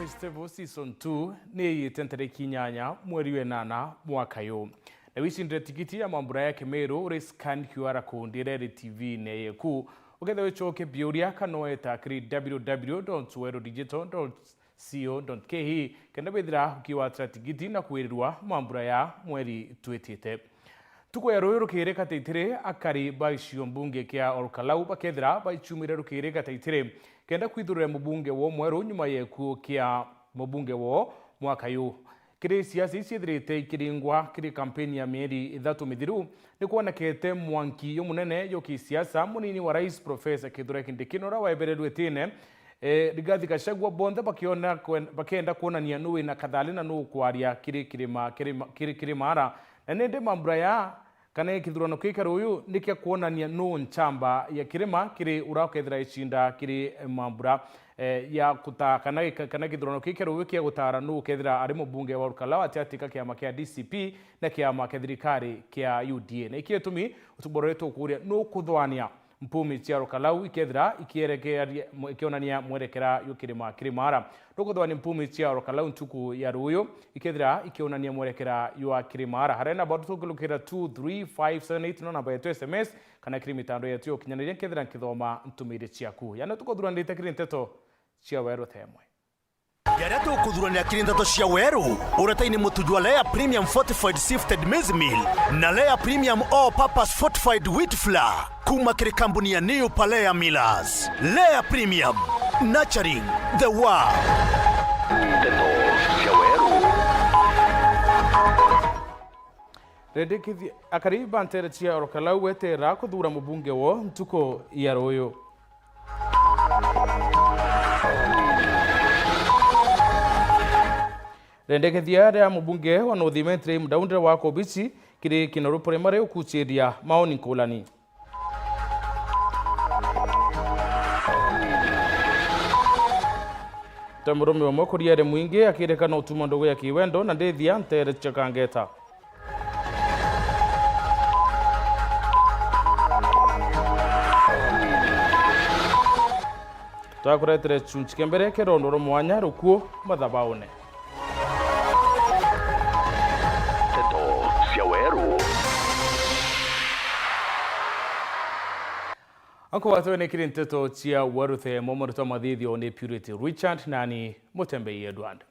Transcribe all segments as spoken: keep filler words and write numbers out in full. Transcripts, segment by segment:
Festival Season two ni iyite ntariki inyanya mweri wa enana mwaka uyu. Na wicindire tigiti ya mambura ya Kimiru uri scan Q R code iria iri T V-ini yeku. Ukethira wicokia biuria kana weta kiri W W W dot weru digital dot co dot K E kenda withira ukiwatira tigiti na kwirirwa mambura ya mweri twitite. Ntuku ya ruyu rukiri gataitiri, akari ba gicigo mbunge kia Olkalau bakethira baicumire rukiri gataitiri kenda kwithurira mubunge wo mweru nyuma ya gikuo kia mubunge wo mwaka uyu. Kiri siasa iciithirite ikiringwa kiri kampeni ya mieri ithatu mithiru, ni kwonekete mwanki jumunene jwa kisiasa. Munini wa rais Professor Kithure Kindiki nura waebererue itine, eh, Rigathi Gachagua, bonthe bakiona kwen-, bakenda kwonania nu wina kathali na nu ukwaria kiri kirima, kirima, kiri, kiri maara. Na nindi mambura ya kana kithurano kii kia ruyu ni kia kwonania nu nchamba ya kirima kiri ura ukethira icinda kiri, eh, mambura, eh, ya kuta kana, kana kithurano kii kia ruyu kia gutara nu ukethira ari mubunge wa Olkalau atiatika kiama kia D C P na kiama kia thirikari kia U D A. Na iki gitumi utuborore tukuria nu kuthwania mpumi cia Olkalau ikethira ikierekeria-, ikionania mwerekera jwa kirima kiri maara. Nu kuthwania mpumi cia Olkalau ntuku ya ruyu ikethira ikionania mwerekera jwa kiri maara. Harena bado tukilukira two three five seven eight no namba yetu S M S kana kiri mitandao yetu ya ukinyaniria nkethira nkithoma ntumiri ciaku. Yani tukuthuranirite kiri nteto cia weru themwe. Jaria tukuthuranira kiri nteto cia weru, uretaini mutu jwa Lea Premium Fortified Sifted Maize Meal na Lea Premium All Purpose Fortified Wheat Flour kuma kiri kambuni ya New Palea Millers. Lea Premium, nurturing the world. Nteto cia weru. Rendekithia akari ba ntere cia Olkalau weterera kuthura mubunge wo ntuku ya ruyu. Rendekethia ria mubunge wa North Imenti Ibrahim Daud wa Kobichi kiri Kinoru Primary ukuchiria maoni nkulani. Ta murume umwe kuria ari mwingi akirekana utuma ndugu ya kiwendo na ndithia ntere cia Kangeta. Twakuretere chunchi kia mbere kia rondo rwa mwanya rukuo mathabaune. Nteto cia weru. Anko batwe ni kiri nteto cia weru the momo rutwa mathithio ni Purity Richard nani Mutembei Edward.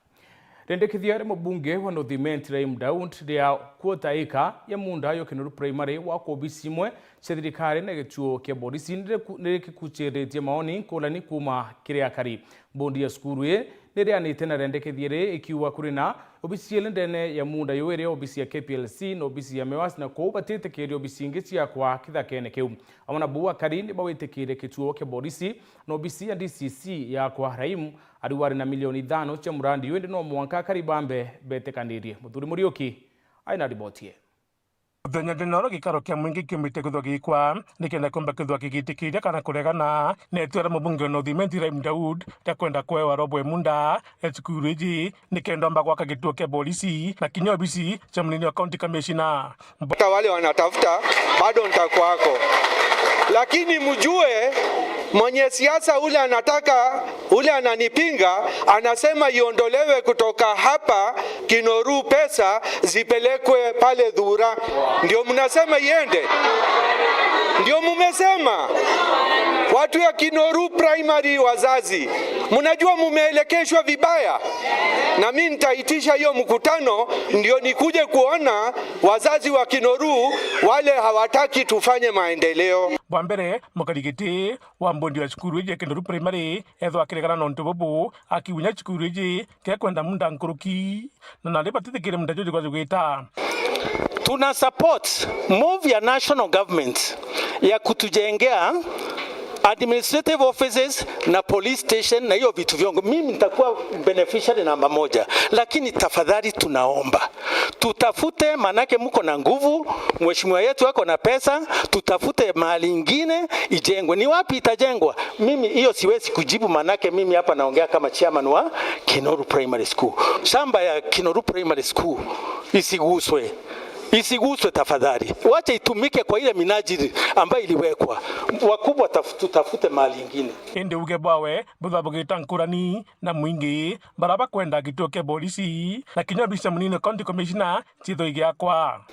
Rendekithia ria mubunge wa North Imenti Ibrahim Daud ria quarter acre ya munda yo Kinoru Primary wa kwa obisi imwe cia thirikari na gituo kia borisi niriku-, nirikikuchiritie maoni nkulani kuma kiri akari. Bondi ya cukuru ii nirianite na rendekethia rii ikiuga kuri na obisi ili ndene ya munda yo iria obisi ya K P L C na obisi ya MEWAS na kou batitikiria obisi ingi ciakwa kithakene kiu. Amwe na bau akari nibawitikirie gituo kia borisi na obisi ya D C C yakwa Ibrahim Ariu ari na milioni ithano cia murandi uyu, indi no mwanka akari bambe betikanirie. Muthuri Muriuki aina riboti ii. Muthenya jwa nyoro gikaro kia mwingi kiumbite kwithwa gikwa nikenda kumba kwithwa kigitikiria kana kuregana na itua ria mubunge wa North Imenti Ibrahim Daud ria kwenda kwewa Robo Emunda ya cukuru iji nikenda omba gwaka gituo kia borisi na kinya obisi cia munini wa county commissioner. Hata wale wanatafuta, bado nitakuwako. Lakini mjue, mwenye siasa ule anataka, ule ananipinga, anasema iondolewe kutoka hapa Kinoru, pesa zipelekwe pale Thura. Ndio mnasema iende? Ndio mumesema? Watu ya Kinoru Primary, wazazi, mnajua mumeelekeshwa vibaya. Na mi nitaitisha hiyo mkutano ndio nikuje kuona wazazi wa Kinoru wale hawataki tufanye maendeleo. Bwa mbere, mukarigiti wa mbundi wa cukuru iji ya Kinoru Primary ethwa akiregana na untu bubu, akiunya cukuru iji kekwenda munda nkuruki, na nari batitikire munda juju gwita. Tuna support move ya national government ya kutujengea administrative offices na police station na hiyo vitu vyongo. Mimi nitakuwa beneficiary namba moja, lakini tafadhali tunaomba tutafute, manake mko na nguvu, mheshimiwa yetu ako na pesa, tutafute mahali ingine ijengwe. Ni wapi itajengwa? Mimi hiyo siwezi kujibu, manake mimi hapa naongea kama chairman wa Kinoru Primary School. Shamba ya Kinoru Primary School isiguswe. Isiguswe tafadhali, wacha itumike kwa ile minajili ambayo iliwekwa. Wakubwa, taf-, tutafute mahali ingine. Indi uge bwawe buthabugita nkurani na mwingi bara bakwenda gituo kia polisi na kinya obici ya munini County Commissioner ciithwe igiakwa.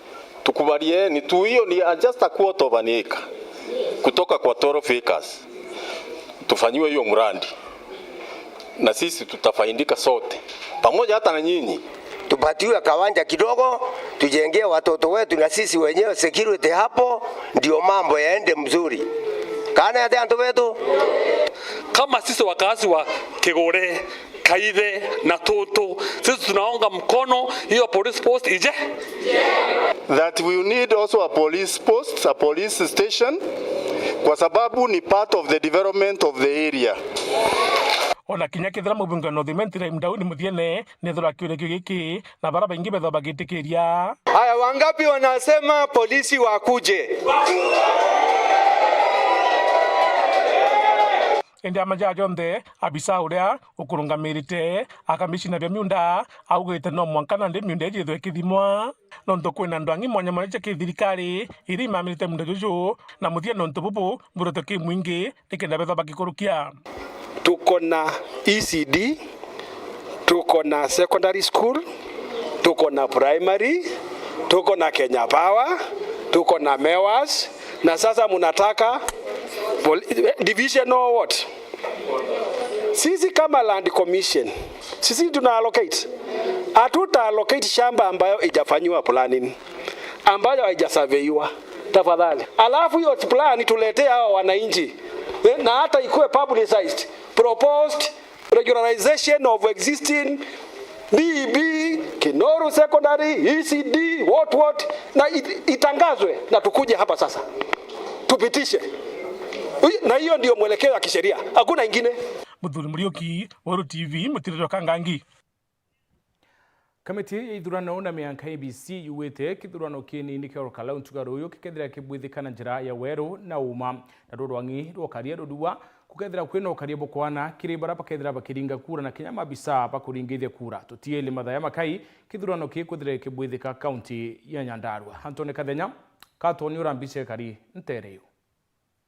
Tukubalieni tu, hiyo ni just a quarter of an acre kutoka kwa twelve acres. Tufanyiwe hiyo mradi. Na sisi tutafaidika sote. Pamoja hata na nyinyi. Tupatiwe kawanja kidogo, tujengee watoto wetu na sisi wenyewe security hapo, ndio mambo yaende mzuri. Kana atia antu betu? Kama sisi wakazi wa Kigure, Kaithe na Tutu, sisi tunaunga mkono hiyo police post ije. That we need also a police post, a police station, kwa sababu ni part of the development of the area. Ona kinya kethira mubunge wa North Imenti Ibrahim Daudi Muthiene nethirwa akiuria kiu giki, na bara baingi bethwa bagitikiria. Haya, wangapi wanasema polisi wakuje? Indi ama jaa jonthe, abisa uria ukurungamirite akamishina bia miunda augite no mwanka nandi miunda iji ithwe ikithimwa, nontu kwina ndwang'i mwanya mwanya cia kithirikari iria imamirite muunda juju, na muthia nontu bubu buroto ki mwingi nikenda bethwa bakikurukia. Tuko na E C D, tuko na secondary school, tuko na primary, tuko na Kenya Power, tuko na Mewas, na sasa munataka poli-, eh, division or what? Sisi kama Land Commission, sisi tuna allocate. Hatuta allocate shamba ambayo haijafanyiwa planning, ambayo haijasurveyiwa. Tafadhali. Alafu hiyo plan tuletee hawa wananchi. Eh, na hata ikuwe publicized. Proposed regularization of existing D E B, Kinoru Secondary, E C D, what, what, na it-, itangazwe na tukuje hapa sasa. Tupitishe. Ui-, na hiyo ndio mwelekeo ya kisheria. Hakuna ingine. Muthuri Muriuki, Weru T V, Mutiriro Kangangi. Kamiti ya ithurano na mianka A B C yugite kithurano kinini kia Ol Kalou ntuga ruyu kikethira kibwithika na njira ya weru na uma. Naruo rwang'i rwa ukaria rurua kukethira kwina ukaria bukwana kiri bara bakethira bakiringa kura na kinya mabisa bakuringithia kura. Tutieli mathaa makai kithurano kikwithira kibwithika kaunti ya Nyandarua. Antoni Kathenya, katwoni urambice kari ntere yu.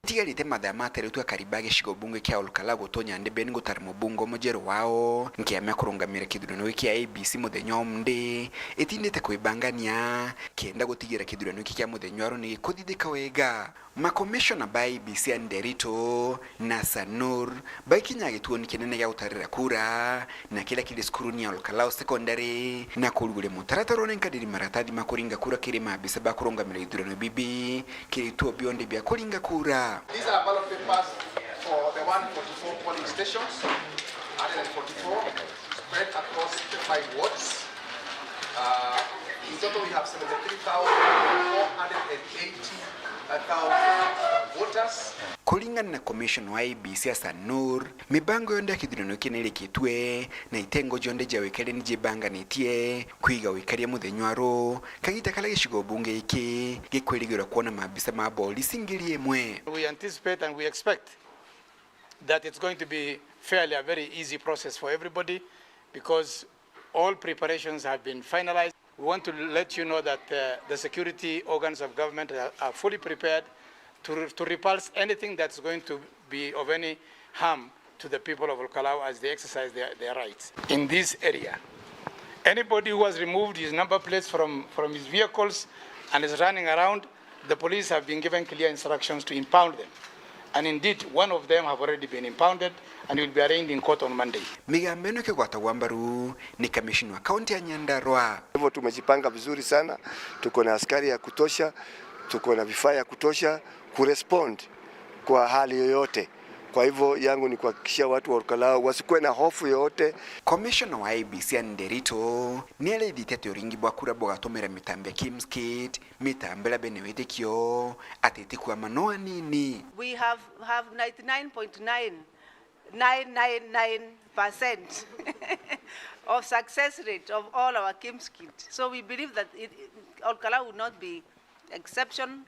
Tigarite mathaa materetwe akari ba gicigo bunge kia Ol Kalou gutonya ndebeni gutara mubunge mujeru wao, nkiama kurungamira kithurano giki kia A B C muthenya wa Monday, itindite kwibangania kenda gutigira kithurano giki kia muthenya wa ruu ni gikuthithika wega. Makomishona ba A B C a Nderitu na Sanur baikinya gituoni kinene gia gutarira kura, na kiria kiri cukuruni ya Ol Kalou Secondary, na kuruguria mutaratara uria nkadiri maratathi ma kuringa kura kiri maabisa ba kurungamira ithurano bibi kiri ituo bionthe bia kuringa kura. These are ballot papers for the one forty-four polling stations, hundred and forty-four, spread across the five wards. Uh, in total, we have seventy-three thousand four hundred and eighty, uh, thousand, uh, voters. Kuringana na commissioner wa A B C Hassan Noor, mibango yonthe ya kithurano kii ni irikitue, na itengo cionthe cia wikaria ni cibanganitie kwiga wikaria muthenya wa ruu, kagita karia gicigo bunge giki gikwirigirwa kwona maabisa ma borisi ngiri imwe. We anticipate and we expect that it's going to be fairly a very easy process for everybody because all preparations have been finalized. We want to let you know that, uh, the security organs of government are, are fully prepared to re-, to repulse anything that's going to be of any harm to the people of Ol Kalou as they exercise their, their rights in this area. Anybody who has removed his number plates from, from his vehicles and is running around, the police have been given clear instructions to impound them. And indeed, one of them have already been impounded and will be arraigned in court on Monday. Migambo ino ikigwatagwa mbaru ni kamishina wa kaunti ya Nyandarua. Hivyo tumejipanga vizuri sana, tuko na askari ya kutosha, tuko na vifaa ya kutosha kurespond kwa hali yoyote. Kwa hivyo yangu ni kuhakikishia watu wa Ol Kalou wasikuwe na hofu yoyote. Commissioner wa A B C Anne Nderitu niaraithitie ati uringi bwa kura bugatumira mitambo ya Kimskit, mitambo iria bene witikio ati itikwama no anini. We have, have ninety-nine point nine nine nine nine percent of success rate of all our Kimskit. So we believe that it, it, Ol Kalou will not be exception.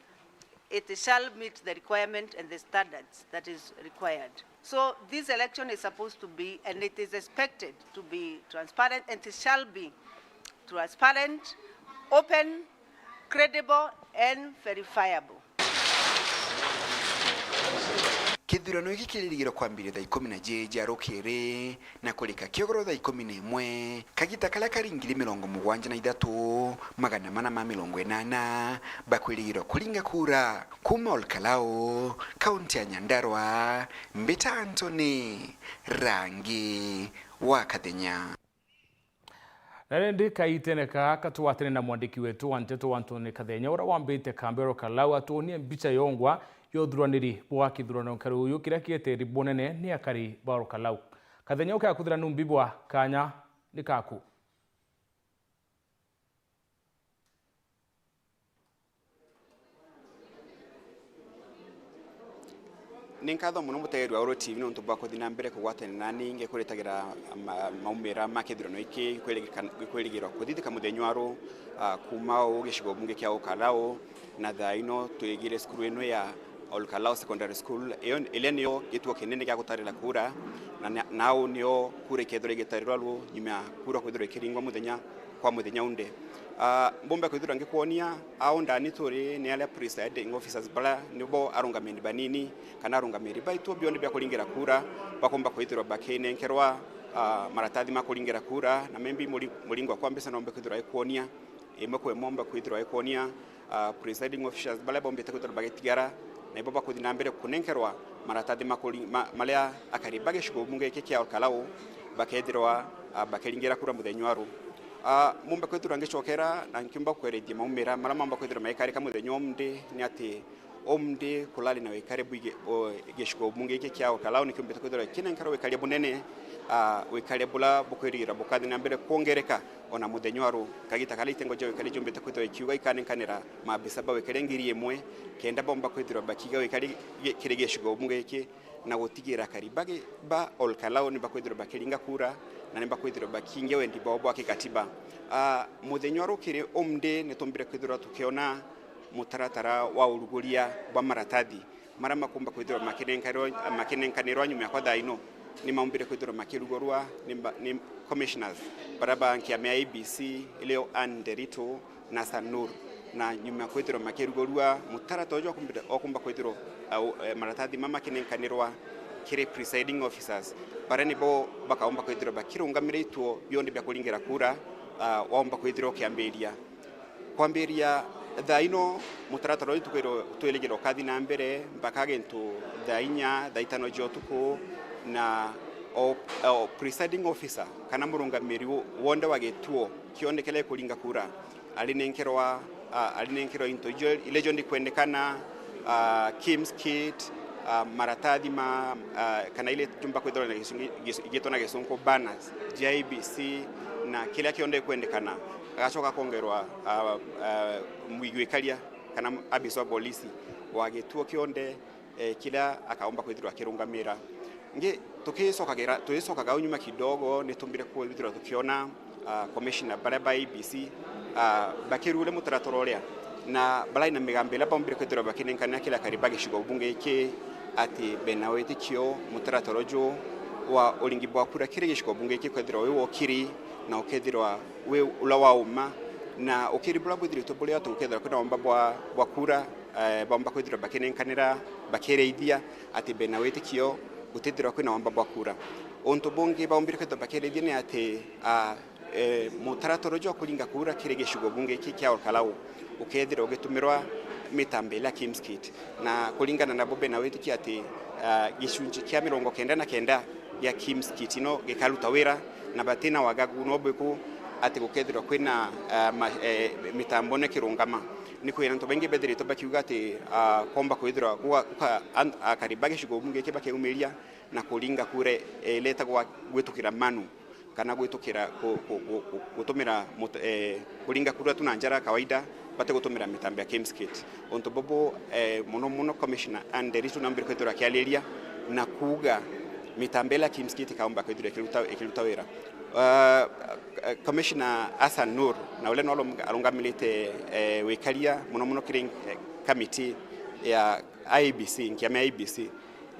It shall meet the requirement and the standards that is required. So this election is supposed to be, and it is expected to be transparent, and it shall be transparent, open, credible and verifiable. Kithurano giki kiririgirwa kwambiria thaa ikumi na jiri cia rukiri na kurika kiogoro thaa ikumi na imwe, kagita karia kari ngiri mirongo mugwanja na ithatu, magana mana ma mirongo inana bakwirigirwa kuringa kura kuuma Olkalau, kaunti ya Nyandarua. Mbita Anthony Rangi wa Kathenya. Na rindi kaitene gaka tugwatane na mwandiki wetu wa nteto Anthony Kathenya, uria wambite kambi ya Olkalau, atwonie mbicha yongwa ya uthuraniri bwa kithurano nkari uyu kiria kieteri bunene ni akari ba Olkalau. Kathenya, ukiakuthira numbi bwa kanya ni kaku. Ni nkatho mono mutegeri wa Uru T V nontu bwa kuthi na mbere kugwatania nani ngikuritagirira ma-, maumira ma kithurano giki gikwirigika-, gikwirigirwa kuthithika muthenya wa ru, ah, kuuma uu gicigo bunge kia Olkalau, na thaa ino twigire cukuru ino ya Olkalau Secondary School, iyo, iria niyo gituo kinene gia gutarira kura, na na-, nau niyo kura ikethirwa igitarirwa ru nyuma ya kura kwithirwa ikiringwa muthenya kwa muthenya unde. Ah, mbumbe kwithirwa ngikwonia au ndani turi ni aria presiding officers, bara nibo arungamiri banini kana arungamiri baitu bionthe bia kuringira kura, bakomba kwithirwa bakinenkerwa, ah, maratathi ma kuringira kura, na maybe muri-, muringo wa kwambisa nombe kwithirwa ikwonia, imwe kwa imwe omba kwithirwa ikwonia, ah, presiding officers baria bombite kwithirwa bagitigara, na ibo bakuthi na mbere kunenkerwa maratathi ma kuri-, ma-, maria akari ba gicigo bunge giki kia Olkalau bakethirwa, ah, bakiringira kura muthenya wa ru. Ah, mumba kwithirwa ngicokera na nkiumba kwerethia maumira maria mamba kwithirwa magikarika muthenya wa umunthi ni ati, umunthi kurari na wikari bwigi-, o, gicigo bunge giki kia Olkalau nikiumbite kwithirwa kinenkerwa wikari bunene, ah, wikari buria bukwirigirwa bukathi na mbere kwongereka ona muthenya wa ru. Kagita karia itengo cia wikari ciumbite kwithirwa ikiuga ikanenkanira maabisa ba wikari ngiri imwe kenda bomba kwithirwa bakiiga wikari gi-, kiri gicigo bunge giki, na gutigira akari ba gi-, ba Olkalau ni bakwithirwa bakiringa kura na ni bakwithirwa bakiingia wendi bwao bwa kikatiba. Ah, muthenya wa rukiri umunthi ni tumbire kwithirwa tukiona mutaratara wa uruguria bwa maratathi maria makumba kwithirwa makinenkanirwa, makinenkanirwa nyuma ya kwa thaa ino, ni maumbire kwithirwa makirugurwa ni mba-, ni commissioners baria ba nkiama ya I E B C, irio Anne Nderitu na Sanur, na nyuma ya kwithirwa makirugurua, mutaratara uju wakumbire-, wakumba kwithirwa, au, eh, maratathi mama makinenkanirwa kiri presiding officers, baria nibo bakaumba kwithirwa bakirungamira ituo bionthe bia kuringira kura, ah, waumba kwithirwa ukiambiria. Kwambiria thaa ino, mutaratara uyu tukwirwo-, twirigirwa ukathi na mbere mpaka gintu thaa inya, thaa itano cia utuku, na o, o presiding officer kana murungamiri wo-, wonthe wa gituo kionthe kiria gikuringa kura, arinenkerwa, ah, arinenkerwa into ijo, iria cionthe ikwendekana, ah, KIMS kit, ah, maratathi ma, ah, kana iria jumba kwithirwa na gisungi-, gis-, igitwa na gisungu banners, cia I E B C, na kiria kionthe ikwendekana. Agacoka akongerwa, ah, ah, mwigwikaria kana abisa wa polisi wa gituo kionthe, eh, kiria akaumba kwithirwa akirungamira. Ngi tukicokagira, tugicokaga au nyuma kidogo, ni tumbire kwithirwa tukiona, ah, commissioner baria ba I E B C, ah, bakirugure mutaratara uria, na barai na migambo iria baumbire kwithirwa bakinenkanira kiri akari ba gicigo bunge giki, ati bena witikio mutaratara uju wa uringi bwa kura kiri gicigo bunge giki kwithirwa wi wa ukiri na ukethirwa wi uria wa uma, na ukiri buria bwithiritwe buria ati gukethirwa kwina wamba bwa, bwa kura, eh, baumba kwithirwa bakinenkanira, bakirithia ati bena witikio gutithirwa kwina wamba bwa kura. Untu bungi baumbire kwithirwa bakirithia ni ati, ah, eh, mutaratara uju wa kuringa kura kiri gicigo bunge giki kia Olkalau ukethirwa ugitumirwa mitambo iria KIMS kit, na kuringana nabo bena witikio ati, ah, gicunji kia mirongo kenda na kenda gia KIMS kit ino gikaruta wira, na batina wagagu no bwiku ati gukethirwa kwina, ah, ma-, eh, mitambo ni kirungama. Ni kwina antu baingi bethiritwe bakiuga ati, ah, komba kwithirwa guka-, guka-, an-, akari ba gicigo bunge giki bakiumiria na kuringa kura, eh, iria itagwa gwitukira manu, kana gwitukira ku-, ku-, ku-, ku-, gutumira mut-, eh, kuringa kura tu na njara ya kawaida, bati gutumira mitambo ya KIMS kit. Untu bubu, eh, mono mono Commissioner Anne Nderitu naumbire kwithirwa akiariria na kuuga mitambo iria KIMS kit ikaumba kwithirwa ikiruta, ikiruta wira. Ah, Commissioner Hassan Nur, na uria nwe arungamirite, eh, wikaria mono mono kiri, eh, kamiti ya I E B C, nkiama ya I E B C,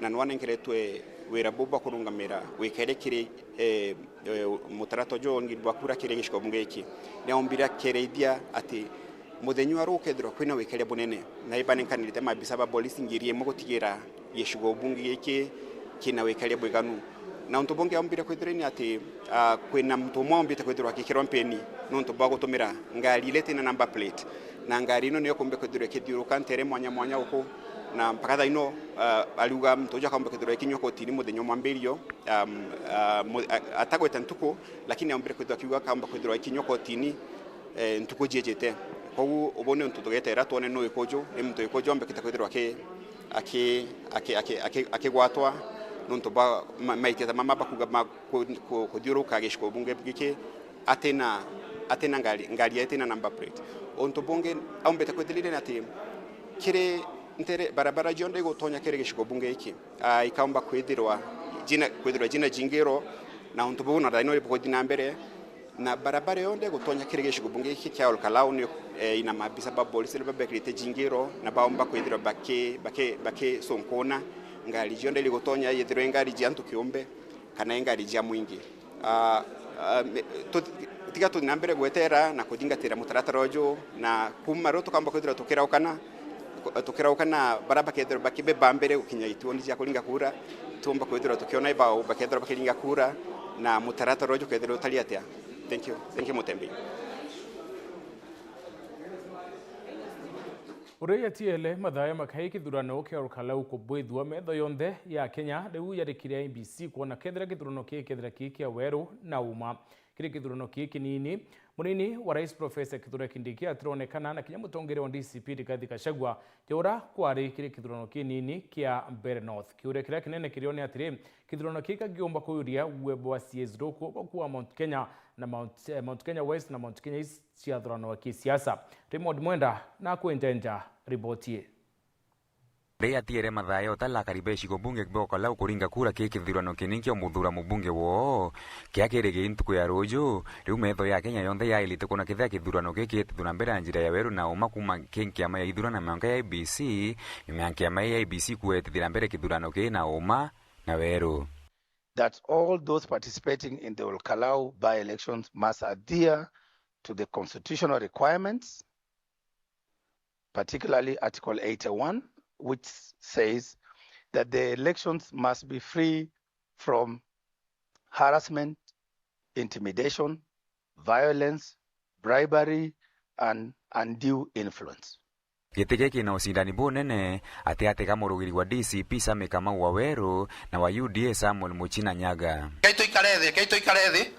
na nwe anenkeretwe wira buu bwa kurungamira wikaria kiri, eh, eh, mutaratara uju wa uringi bwa kura kiri gicigo bunge giki. Ni aumbire akirithia ati Muthenya wa ruu ukethirwa kwina wikeria bunene, na ibanenkanirite maabisa ba polisi ngiri imwe gutigira gicigo bunge giki kina wikeria bwiganu. Na untu bungi aumbire kwithirwa ni ati, ah, kwina muntu umwe aumbite kwithirwa akikirwa mpeni nontu bwa gutumira ngari iria itina number plate. Na ngari ino niyo kumbe kwithirwa ikithiuruka ntere mwanya mwanya uku, na mpaka thaa ino, ah, ariuga muntu uju akaumba kwithirwa ikinywa kotini muthenya umwambirio, um, ah, mu-, a-, atagweta ntuku, lakini aumbire kwithirwa akiuga akaumba kwithirwa ikinywa kotini, eh, ntuku jiijite. Koguo ubu ni untu tugeterera twone nu ikuju, ni muntu ikuju ombekete kwithirwa aki-, aki-, aki-, aki-, aki-, akigwatwa nontu bwa ma-, maitia ta mama bakuga ma ku-, ku-, kuthiuruka gicigo bunge giki atina, atina ngari, ngari ya itina number plate. Untu bungi aumbite kwithirire ni ati kiri ntere, barabara cionthe igutonya kiri gicigo bunge giki, ah, ikaumba kwithirwa jina, kwithirwa jina jingiro, na untu buu na thaino ibukuthi na mbere. Na barabara yonthe gutonya kiri gicigo bunge giki kia Olkalau ni, eh, ina maabisa ba polisi riria babekirite jingiro na baumba kwithirwa baki-, baki-, bakisunkuna ngari cionthe iri gutonya, yithirwe ngari cia antu kiumbe kana ngari cia mwingi. Ah, ah, me-, tu-, tiga tuthi na mbere gwetera na kuthingatira mutaratara uju, na kuma riu tukamba kwithirwa tukiraukana, tukiraukana baria bakethirwa bakibeba mbere gukinya ituoni cia kuringa kura, tuumba kwithirwa tukiona ibao bakethirwa bakiringa kura, na mutaratara uju ukethirwa utari atia. Thank you. Thank you, Mutembei. Uria yatiele mathaa makai kithurano kia Olkalau kubwithua metho yonthe ya Kenya, riu yarikire I E B C kwona kethira kithurano kii kethira kii kia weru na uma. Kiri kithurano kii kinini, munini wa rais Professor Kithure Kindiki atironekana na kinya mutongeria wa D C P Rigathi Gachagua, ja uria kwari kiri kithurano kinini kia Mbeere North. Kiuria kiria kinene kirio ni atiri, kithurano kii kagiumba kuyuria uwe bwa C As ruku bwa kuwa Mount Kenya na Mount, eh, Mount Kenya West na Mount Kenya East ciathuranwa kisiasa. Raymond Mwenda na kwenjenja riboti ii. Riria yatiere mathaa ya utala, akari ba gicigo bunge bia Olkalau kuringa kura kiri kithurano kinini kia umuthuura mubunge woo, kiria kiri gi ntuku ya ruuju. Riu metho ya Kenya yonthe yairite kwona kethira kithurano giki gitithua na mbere na njira ya weru na uma kuma ki nkiama ya ithurano na mionka ya I E B C, nyuma ya nkiama ya I E B C kuetithia na mbere kithurano kii na uma na weru. That all those participating in the Olkalau by-elections must adhere to the constitutional requirements, particularly Article eighty-one, which says that the elections must be free from harassment, intimidation, violence, bribery, and undue influence. Giti giki kina ucindani bunene ati ati ga murugiri wa D C P Sami Kamau wa Weru na wa U D A Samuel Muchina Nyaga. Kei tuikare thi, kei tuikare thi,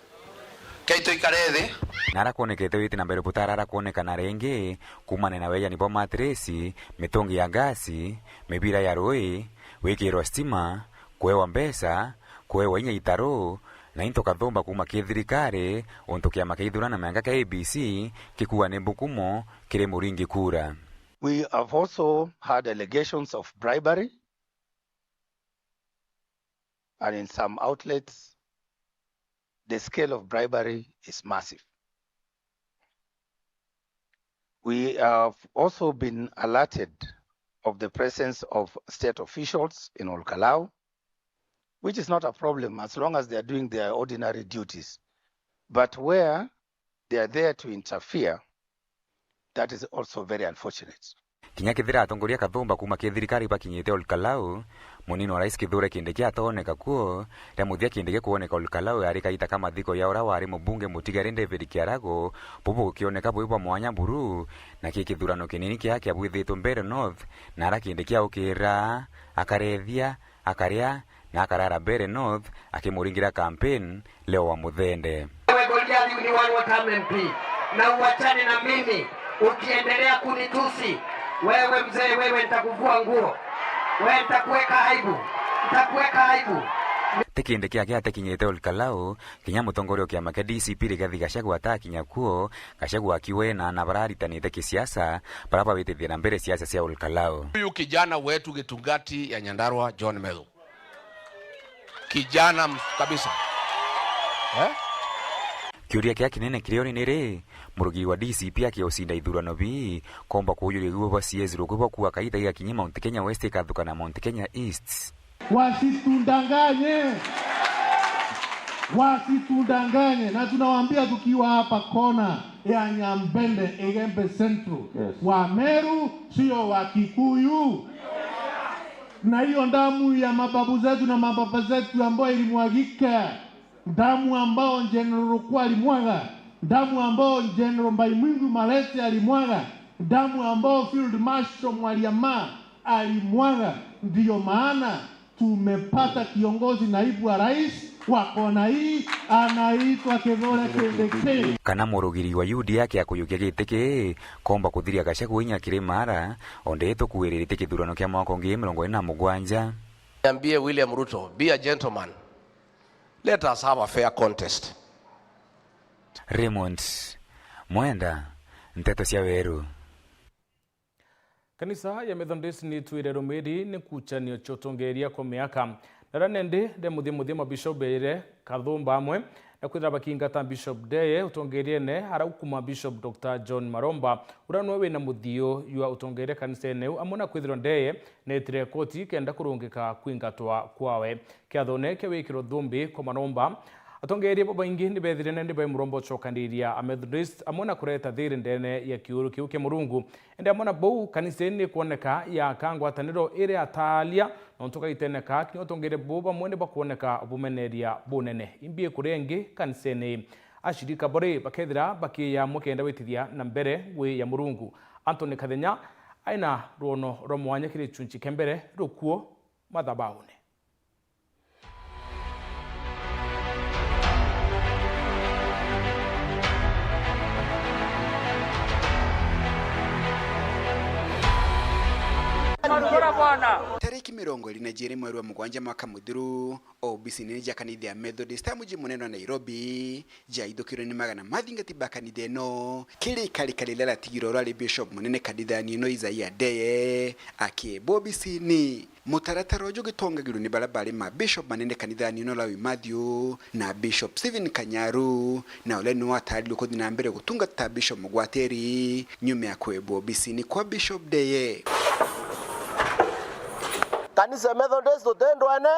kei tuikare thi. Na arakwonekete witi na mbere butara arakwonekana ringi, kumana na weyani bwa matirisi, mitungi ya ngasi, mibira ya rui, gwikirwa stima, kuewa mbeca, kuewa inya itaru, na into kathumba kuma ki thirikari, untu kiama kia ithurano na mionka kia I E B C kikuuga ni mbukumo kiri muringi kura. We have also had allegations of bribery, and in some outlets, the scale of bribery is massive. We have also been alerted of the presence of state officials in Olkalau, which is not a problem as long as they are doing their ordinary duties. But where they are there to interfere, that is also very unfortunate. Kinya kethira atongoria kathumba kuma ki thirikari bakinyite Olkalau, munini wa rais Kithure Kindiki atooneka kuo. Ria muthia Kindiki kwoneka Olkalau yari kaita ka mathiko ya uria wari mubunge mutigari David Kiarago, bubu gukioneka bwi bwa mwanya buru, na ki kithurano kinini kia kiabwithitwe Mbeere North, na ara Kindiki aukira, akarethia, akaria, na akarara Mbeere North akimuringira campaign Leo wa Muthende. Wewe Goliathi ni one water M P, na uachane na mimi, ukiendelea kunitusi, wewe mzee, wewe nitakuvua nguo, wewe nitakuweka aibu, nitakuweka aibu. Ti kindi kiake atekinyite Olkalau, kinya mutongoria wa kiama kia D C P Rigathi Gachagua atakinya kuo, Gachagua akiuga ena ana bararitanite kisiasa, bara bawitithia na mbere siasa cia Olkalau. Huyu kijana wetu Gitungati ya Nyandarua, John Methu. Kijana m-, kabisa. Eh? Kiuria kia kinene kirio ni niri, murugiri wa D C P akiucinda ithurano bii, komba kuujuria igwe bwa C S ruku bwa kuwa kaita igakinye Mount Kenya West ikathuka na Mount Kenya East. Wasitudanganye. Wasitudanganye. Na tunawaambia tukiwa hapa kona, ya Nyambene, Igembe Central. Yes. Wa Meru, sio wa Kikuyu. Na hiyo damu ya mababu zetu na mababa zetu ambayo ilimwagika, damu ambao General Rukwa alimwaga, damu ambao General Mbaimwingi Malete alimwaga, damu ambao Field Marshal Mwaliama alimwaga. Ndiyo maana tumepata kiongozi, naibu wa rais wa kona hii, anaitwa Kithure Kindiki. Kana murugiri wa U D A ake akuyukia giti ki, komba kuthiria Gachagua inya kiri mara, onde tukuiriritie kithurano kia mwaka ungi mirongo iri na mugwanja. Niambie William Ruto, be a gentleman. Let us have a fair contest. Raymond Mwenda, Nteto cia Weru. Kanisa ya Methodist ni twire rumiri ni kuchanio cia utongeria kwa miaka. Na ra nendi de muthia muthia mabishop bere kathumba amwe na kwithira bakingata Bishop Ndeye utongeriene ara ukuma Bishop Doctor John Maromba, ura nwe wina muthio jwa utongeria kanisene u, amwe na kwithirwa Ndeye netire koti kenda kurungika kwingatwa kwawe. Kiathone kia wikiro thumbi kwa Maromba, atongeria babaingi ni bethirene ni bai Muromba ucokaniria a Methodist amwe na kureta thiri ndene ya kiuru kiu kia Murungu. Indi amwe na bau, kanisa ni ikwoneka yaka ngwataniro iri ataalia, nontu gaiteneka kinya utongeria buu bamwe ni bakwoneka bumeneria bunene. Imbi ikuria ingi kanisene ii, ashirika bari bakethira bakiya amwe kenda witithia na mbere ngui ya Murungu. Anthony Kathenya aina rwono rwa mwanya kiri chunchi kia mbere rukuo mathabaune. Tariki mirongo iri na jiiri mweri wa mugwanja mwaka muthiru, obisine ja kanitha ya Methodist a muji munene wa Nairobi, jaithukirwe ni magana ma athingati ba kanitha ino, kiri ikarika riria ratigirwe rwari Bishop munene kanithani ino Isaiah Ndeye akiebwa obisini. Mutaratara uju ugitongagirwe ni baria bari ma bishop manene kanithani ino Lawi Matthew na Bishop Stephen Kanyaru, na uria niwe watarirwe kuthi na mbere gutungata ta bishop mugwatiri nyuma ya kwebwa obisini kwa Bishop Ndeye. Kanisa Methodist tutindwene,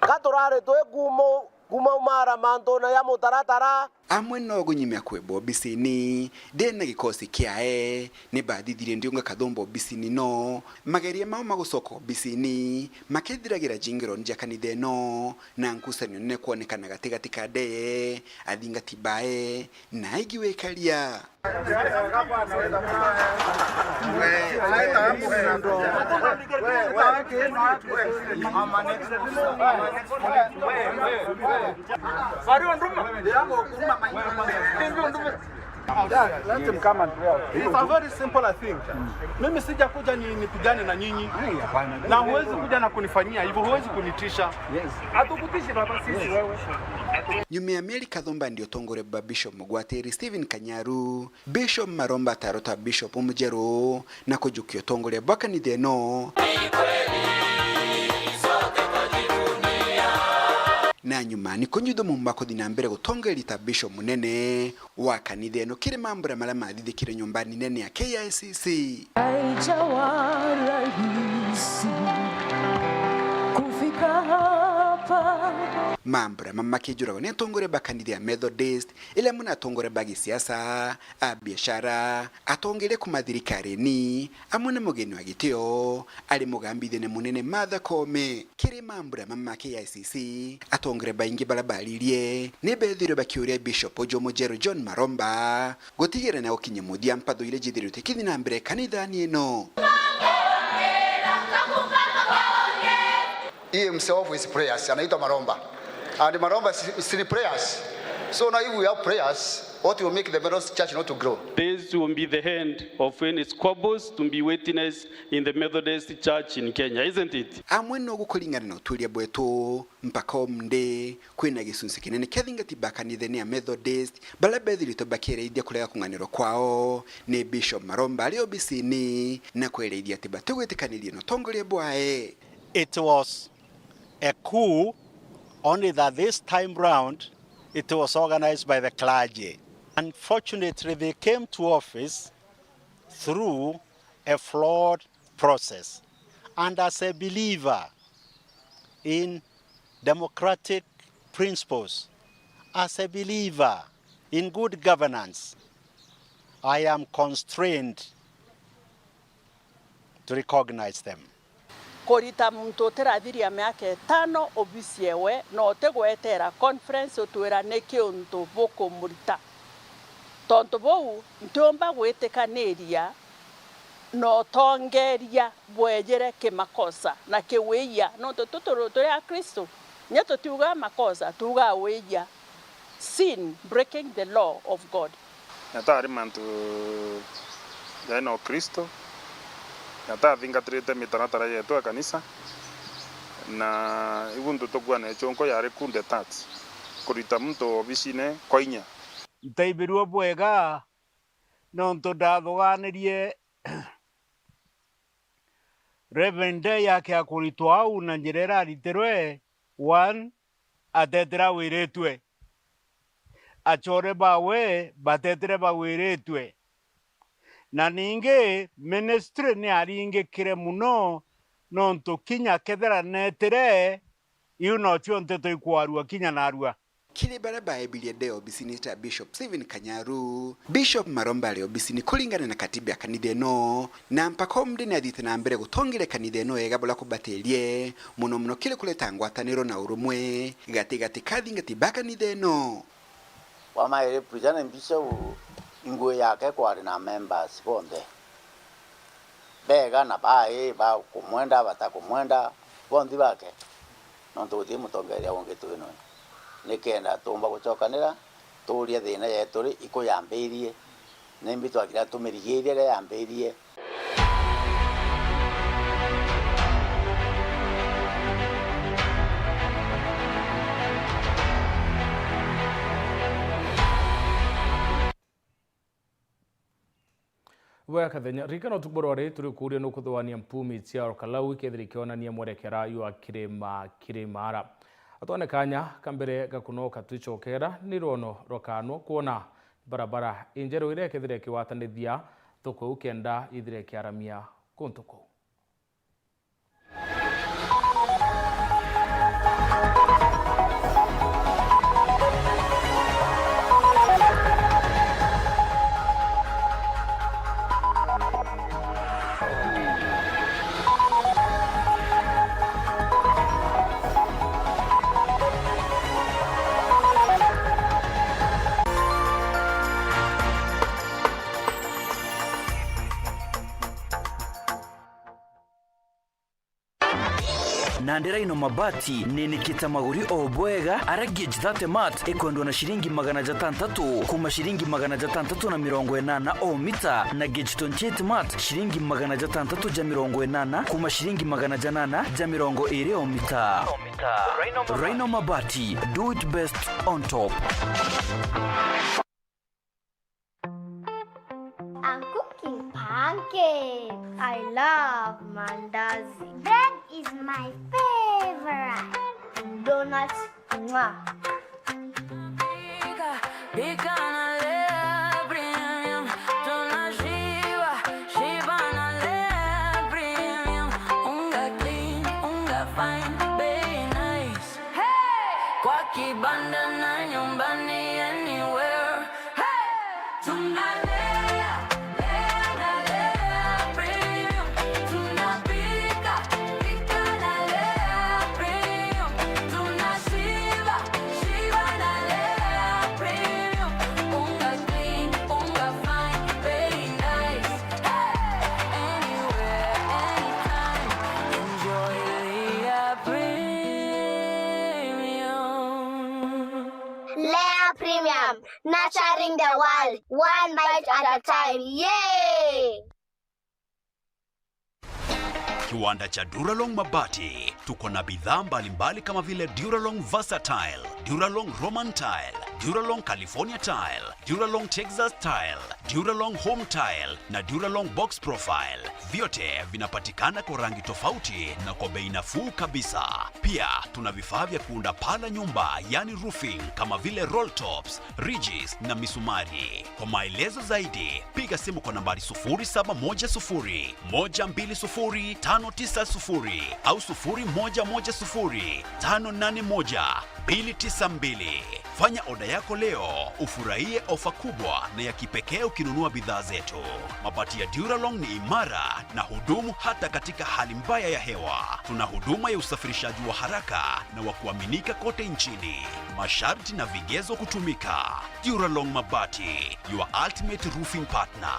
ka turari twi kumu-, kumaumara mantune ya mutaratara. Amwe no gunyimia kwebwa obisini, ndena gikosi kiae, ni bathithirie ndiunga kathumba obisini no, mageria mao ma gucoka obisini, makethiragira jingironi ja kanitha ino, na nkucanio nene kwonekana gatigati ka Ndeye, athingati bae, na aigi wikaria. Yeah, let him come and pray out. It's a very simple thing. Mimi sijakuja ni, nipigane na nyinyi. Na huwezi kuja na kunifanyia hivyo, huwezi kunitisha. Hatukutishi baba, sisi wewe. Nyuma ya mieri kathumba ndi utongoria bwa Bishop Mugwatiri Stephen Kanyaru, Bishop Maromba atarota Bishop umujeru na kujukia utongoria bwa kanitha ino. Na nyuma ni kunyuthumumba kuthi na mbere gutongeria ta Bishop munene wa kanitha ino kiri mambura maria mathithikire nyumbani nene ya K I C C. Haijawa rahisi kufika hapa. Mambura mama makijuragwa ni atongoria ba kanitha ya Methodist, ila amwe na atongoria ba gisiasa, a biashara, atongeria kuma thirikarine, amwe na mugeni wa gitio, ari mugambithia ni munene Martha Koome. Kiri mambura mama ma K I C C, atongeria baingi baria baririe ni bethirwe bakiuria Bishop uju mujeru John Maromba gutigira na gukinyia muthia mpatho iria jithirite kithi na mbere kanithani ino. He himself is prayers, anaitwa Maromba. And Maromba is, is in prayers. So now if we have prayers, what will make the Methodist church not to grow? This will be the end of any squabbles to be witnessed in the Methodist church in Kenya, isn't it? Amwe no gukuringana na uturia bwetu, mpaka umndi, kwina gicunci kinene kia athingati ba kanithene ya Methodist, baria bethirite bakiereithia kurega kung'anirwa kwao ni Bishop Maromba ari obisini, na kwereithia ati batigwitikaniria na utongoria bwae. It was a coup, only that this time round it was organized by the clergy. Unfortunately, they came to office through a flawed process. And as a believer in democratic principles, as a believer in good governance, I am constrained to recognize them. Kurita muntu utirathiria miaka itano obisi ewe na utigwetera conference utwira niki untu bukumurita. Tontu buu, ntiumba gwitikaniria na utongeria bwejere kimakosa na kiwiia, nontu tu turi, turi Akristu, kinya tutiugaa makosa, tuugaa wiia, sin, breaking the law of God. Jataari mantu jaina Ukristo, jatathingatirite mitaratara yetu ya kanisa, na igu ntu tukuana ichunko yari kunde tat, kurita muntu obisine kwa inya. Ntaibirue bwega nontu ndathuganirie Reverend Day akea kuritwa au na njira iria aritirwe, one, atetire awiritue. Achore bawe batetire bawiritue. Na ningi ministry ni aringikire muno, nontu kinya kethira netire, iu nocio nteto ikwarua kinya narua. Kiri baria baebirie ndee obisini ta Bishop Stephen Kanyaru, Bishop Maromba ari obisini kuringana na katiba ya kanitha ino, na mpaka umthi ni athiite na mbere gutongeria kanitha ino wega buria kubatirie, muno muno kiri kureta ngwataniro na urumwe gatigati ka athingati ba kanitha ino. Wamairi preacher na bishop, ingui yake kwari na members bonthe. Bega na bai, bakumwenda, batakumwenda, bonthi bake, nontu guti mutongeria ungi twinwe. Nikenda tuumba gucokanira, tuurie thina yetu ri, iku yambirie, nimbi twagira tumirigiirie riria yambirie. Bwega Kathenya. Ririkana utuku bwa rwari turi kuuria nukuthugania mpumi cia Orkalau ikethira ikionania mwerekera jwa kirima kiri Maara. Atwane kanya ka mbere ga kunoka twicokera ni rwono rwa kanwa kwona barabara injeru iria ikethira ikiwatanithia thoko iu kenda ithire ikiaramia kuntu kuu. Nandi Rhino Mabati ninikite maguri o bwega, aria gauge thirty mat ikwendwa na ciringi magana jatantatu kuma ciringi magana jatantatu na mirongo inana o mita, na gauge twenty-eight mat ciringi magana jatantatu ja mirongo inana kuma ciringi magana janana ja mirongo iri o mita. Rhino Mabati, do it best on top. I'm cooking pancakes. I love mandazi. Bread is my favorite. Donuts, mwah. Pika, pika na Lea Premium. Tunashiba, shiba na Lea Premium. Unga clean, unga fine, bei nice. Hey! Kwa kibanda na nyumbani, anywhere. Hey! Tunalea, lea na Lea Premium. Tunapika, pika na Lea Premium. Tunashiba, shiba na Lea Premium. Unga clean, unga fine, very nice. Hey! Anywhere, anytime. Enjoy Lea Premium. Lea Premium, nurturing the world, one bite at a time. Yay! Kiwanda cha Duralong Mabati. Tuko na bidhaa mbalimbali kama vile Duralong Versatile, Duralong Roman Tile, Duralong California Tile, Duralong Texas Tile, Duralong Home Tile na Duralong Box Profile. Vyote vinapatikana kwa rangi tofauti na kwa bei nafuu kabisa. Pia tuna vifaa vya kuunda paa la nyumba, yani roofing, kama vile roll tops, ridges na misumari. Kwa maelezo zaidi, piga simu kwa nambari sufuri saba moja sufuri, moja mbili sufuri, tano tisa sufuri au sufuri moja moja sufuri, tano nane moja. mbili tisa mbili. Fanya oda yako leo, ufurahie ofa kubwa na ya kipekee ukinunua bidhaa zetu. Mabati ya Duralong ni imara na hudumu hata katika hali mbaya ya hewa. Tuna huduma ya usafirishaji wa haraka na wa kuaminika kote nchini. Masharti na vigezo kutumika. Duralong Mabati, your ultimate roofing partner.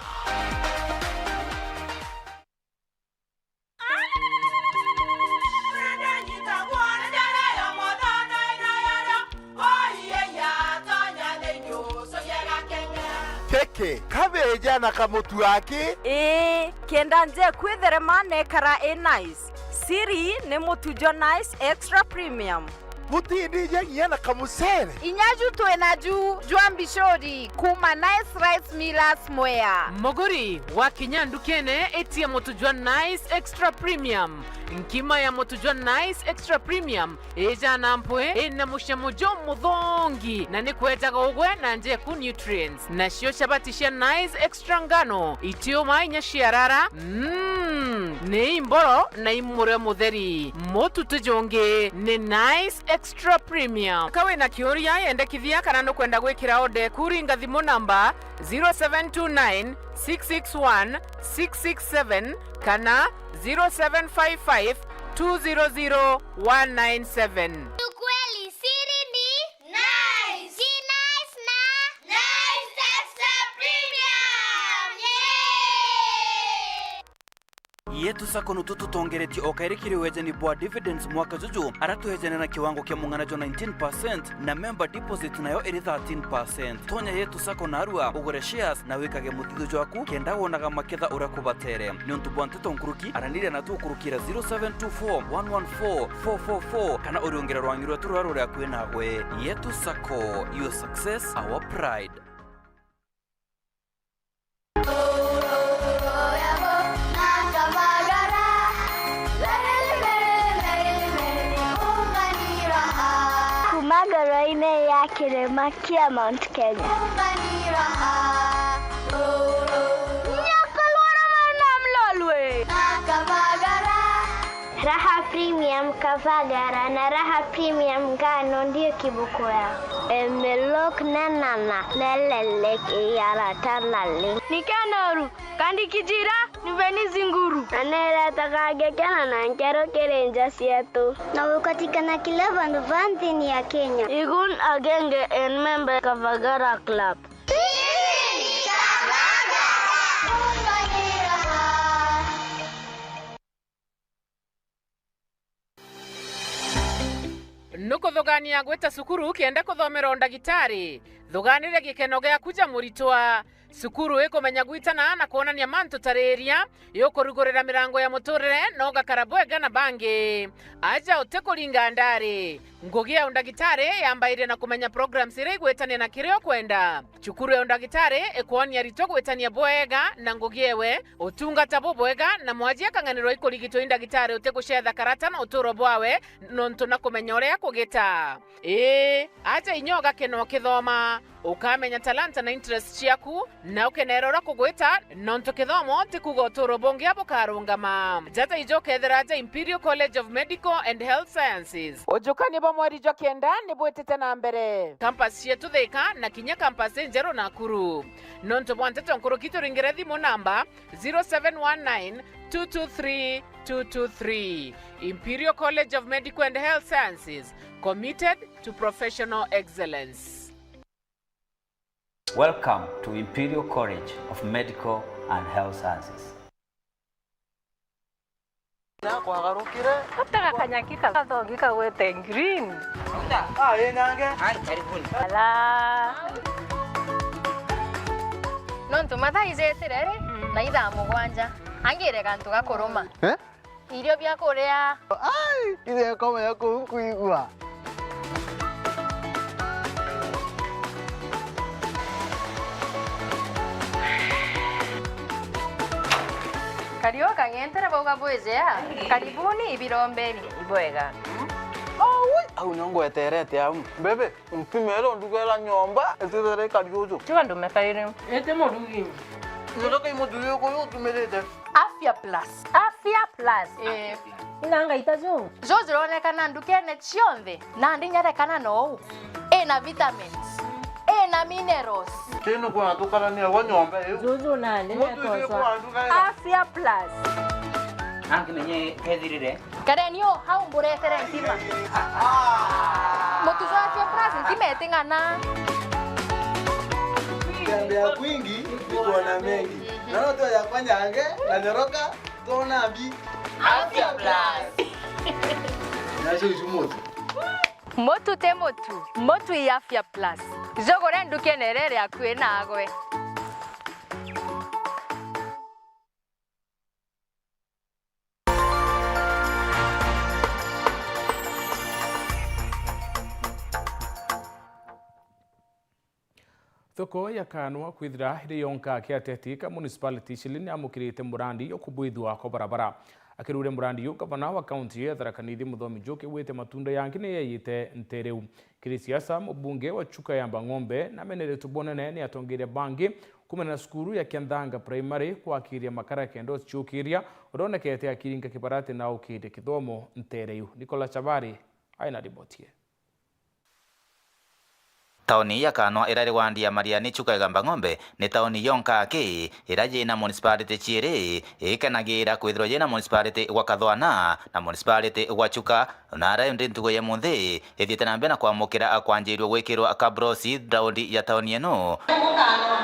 Keke, kabeja na kamutu aki? Ii, kenda nje kwitherema nekara i nice. Siri ni mutu jwa Nice Extra Premium. Butindija nginya na kamucere? Inya ju twina ju jwa mbicuri kuma Nice Rice Millers Mwea. Muguri, wakinya ndukene, itia mutu jwa Nice Extra Premium. Nkima ya mutu jwa Nice Extra Premium ijana mpwi, ina mucamo jumuthongi, na ni kwejaga ugwe na njeku nutrients. Nacio chabati cia Nice Extra ngano, itiuma inya ciarara, mm, ni imboro na imurio mutheri. Mutu ti jungi, ni Nice Extra Premium. Ka wina kiuria, yendekithia kana nukwenda gwikira order eku, ringa thimu namba zero seven two nine, six six one, six six seven kana zero seven five five, two zero zero, one nine seven. Ukweli siri ni Nice. Ni Nice na Nice Extra Premium. Yay! Yetu Sacco nutu tutongeretie o kairi kiri wejani bwa dividends mwaka juju, ara twejane na kiwango kia mung'ana jwa nineteen percent na member deposit nayo iri thirteen percent. Tonya Yetu Sacco narua, ugure shares na wikage muthithio jwaku kenda wonaga maketha uria kubatere. Niuntu bwa nteto nkuruki, araniria na tukurukira zero seven two four, one one four, four four four kana uriungire rwangi rwetu ruria ruri akui nawe. Yetu Sacco, your success, our pride. Kuma ngoro-inĩ ya kĩrĩma kĩa Mount Kenya. Nyakorwa na mwana mlolwe. Raha Premium Kavagara na Raha Premium Ngano ndio kiboko yao. Emelok na nana, nelelek iyara tanali. Ni kenoru, kandi kijira, ni veni zinguru. Na neretaga ngekena na nkero kiri nja cietu. Na gukatikana kila vandu va nthini ya Kenya. Igun agenge en member Kavagara Club. Nukuthugania gwita cukuru kenda kuthomera undagitari? Thuganire gikeno giaku ja muritwa. Cukuru ikumenya gwitana na kwonania mantu tariria, yukurugurira mirango ya muturire na ugakara bwega na bangi. Aja utikuringa ndari. Ngugi ya undagitari yambaire na kumenya programs iria igwitania na kiria ukwenda. Cukuru ya undagitari ikwonia aritwa gwitania bwega na ngugi ewe, utungata bubwega, na mwaji akang'anirwa ikurigitwa i ndagitari utigucetha karata na uturo bwawe, nontu na kumenya uria akugita. Ii, aja inya ugakena ukithoma, ukamenya talanta na interest ciaku, na ukenera uria kugwita, nontu kithomo ti kuuga uturo bungi bukarungama. Jata ijo ukethira aja Imperial College of Medical and Health Sciences. Ujukania bwa mweri jwa kenda ni bwitite na mbere. Campus cietu Thika na kinya campus injeru Nakuru. Nontu bwa nteto nkuruki turingire thimu namba zero seven one nine two two three two two three. Imperial College of Medical and Health Sciences, committed to professional excellence. Welcome to Imperial College of Medical and Health Sciences. Na kwagarukire. Gutega kanyaki kathongi kagwete green. Ah, ĩ nange. Ai, karibuni. Ala. Nontu mathaa ijetire ri, mm, na ithaa mugwanja. Angire gantu gakuruma. Eh? Irio bia kuria. Ai, irio ikomenya kuu nkuigua. Kariu kang'entere bauga bwijea. Karibuni ibirombeni. Ibwega. Aui, au nio ngweterete au. Bebe, mpimere undugera nyomba, itithire kariuju. Tiga ndume kairi. Ete murugi. Nyonoka i muthuri uku uyu utumirite. Afya Plus. Afya Plus. Eh. Ina ngaita ju. Ju jironekana ndukene cionthe. Nandi nyarekana nou. Ina vitamins. Ina minerals. Tinu kwa tukarania wa nyomba iu. Juju nandi. Muthuri uku andugaira. Afya Plus. Angi menye kethirire. Kareni o hau mburetere ntima. Mutu jwa Afya Plus ntima iting'ana. Kutembea kwingi ni kuona mengi. Na no tuoya kwa nyange na nyoroka, tuona mbi. Afya Plus. Nacio icu mutu. Mutu ti mutu, mutu i Afya Plus. Jugure ndukene iria iri akui nagwe. Thoko ya Kanwa kwithira iri yonka ki ateti ka municipality Shili ni amukirite murandi jwa kubwithua kwa barabara. Akiruria murandi ju, gavana wa kaunti ya Tharaka Nithi Muthomi Njuki augite matunda yangi ni yeyite ntere iu. Kiri siasa, mubunge wa Chuka ya Mbang'ombe nameneretwe bunene ni atongeria bangi kumana na cukuru ya Kianthanga Primary kwakiria makara kenda uciukiria uria onekete akiringa kibarati na aukiria kithomo ntere iu. Nicola Chabari aina riboti ii. Tauni ya Kanwa iria iri wandi ya Mariani, Chuka Igamba Ng'ombe, ni tauni yonka aki iria yina municipality ciiri, ikenagira kwithirwa yina municipality gwa Kathwana na municipality gwa Chuka. Na ara indi ntugo ya munthi ithiite na mbere na kwamukira kwanjirua gwikirwa kabros raundi ya tauni ino. Gukanwa.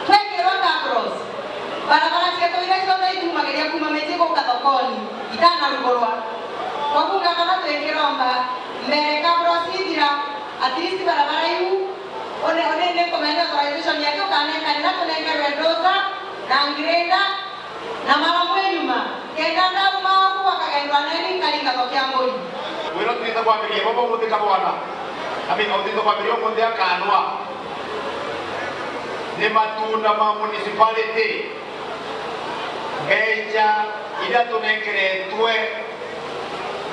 Twekirwa kabros. Barabara cietu iria cionthe itumagiria kuuma miji guka thokoni itanarugurwa. Koguo ngavana twikiromba mbere kabros ithira, at least barabara iu, one, one ni kumenya authorization yake ukanenkanira tunenkerwe dozer na grader, na mara mwe nyuma, kenda ndauma oku bakagendwa neni nkaringa thokia mburi. Wira twita kwambiria baba umuthi kabwana. I mean, utita kwambiria umuthi akanwa. Ni matunda ma municipality. Mbeca iria tunenkeretwe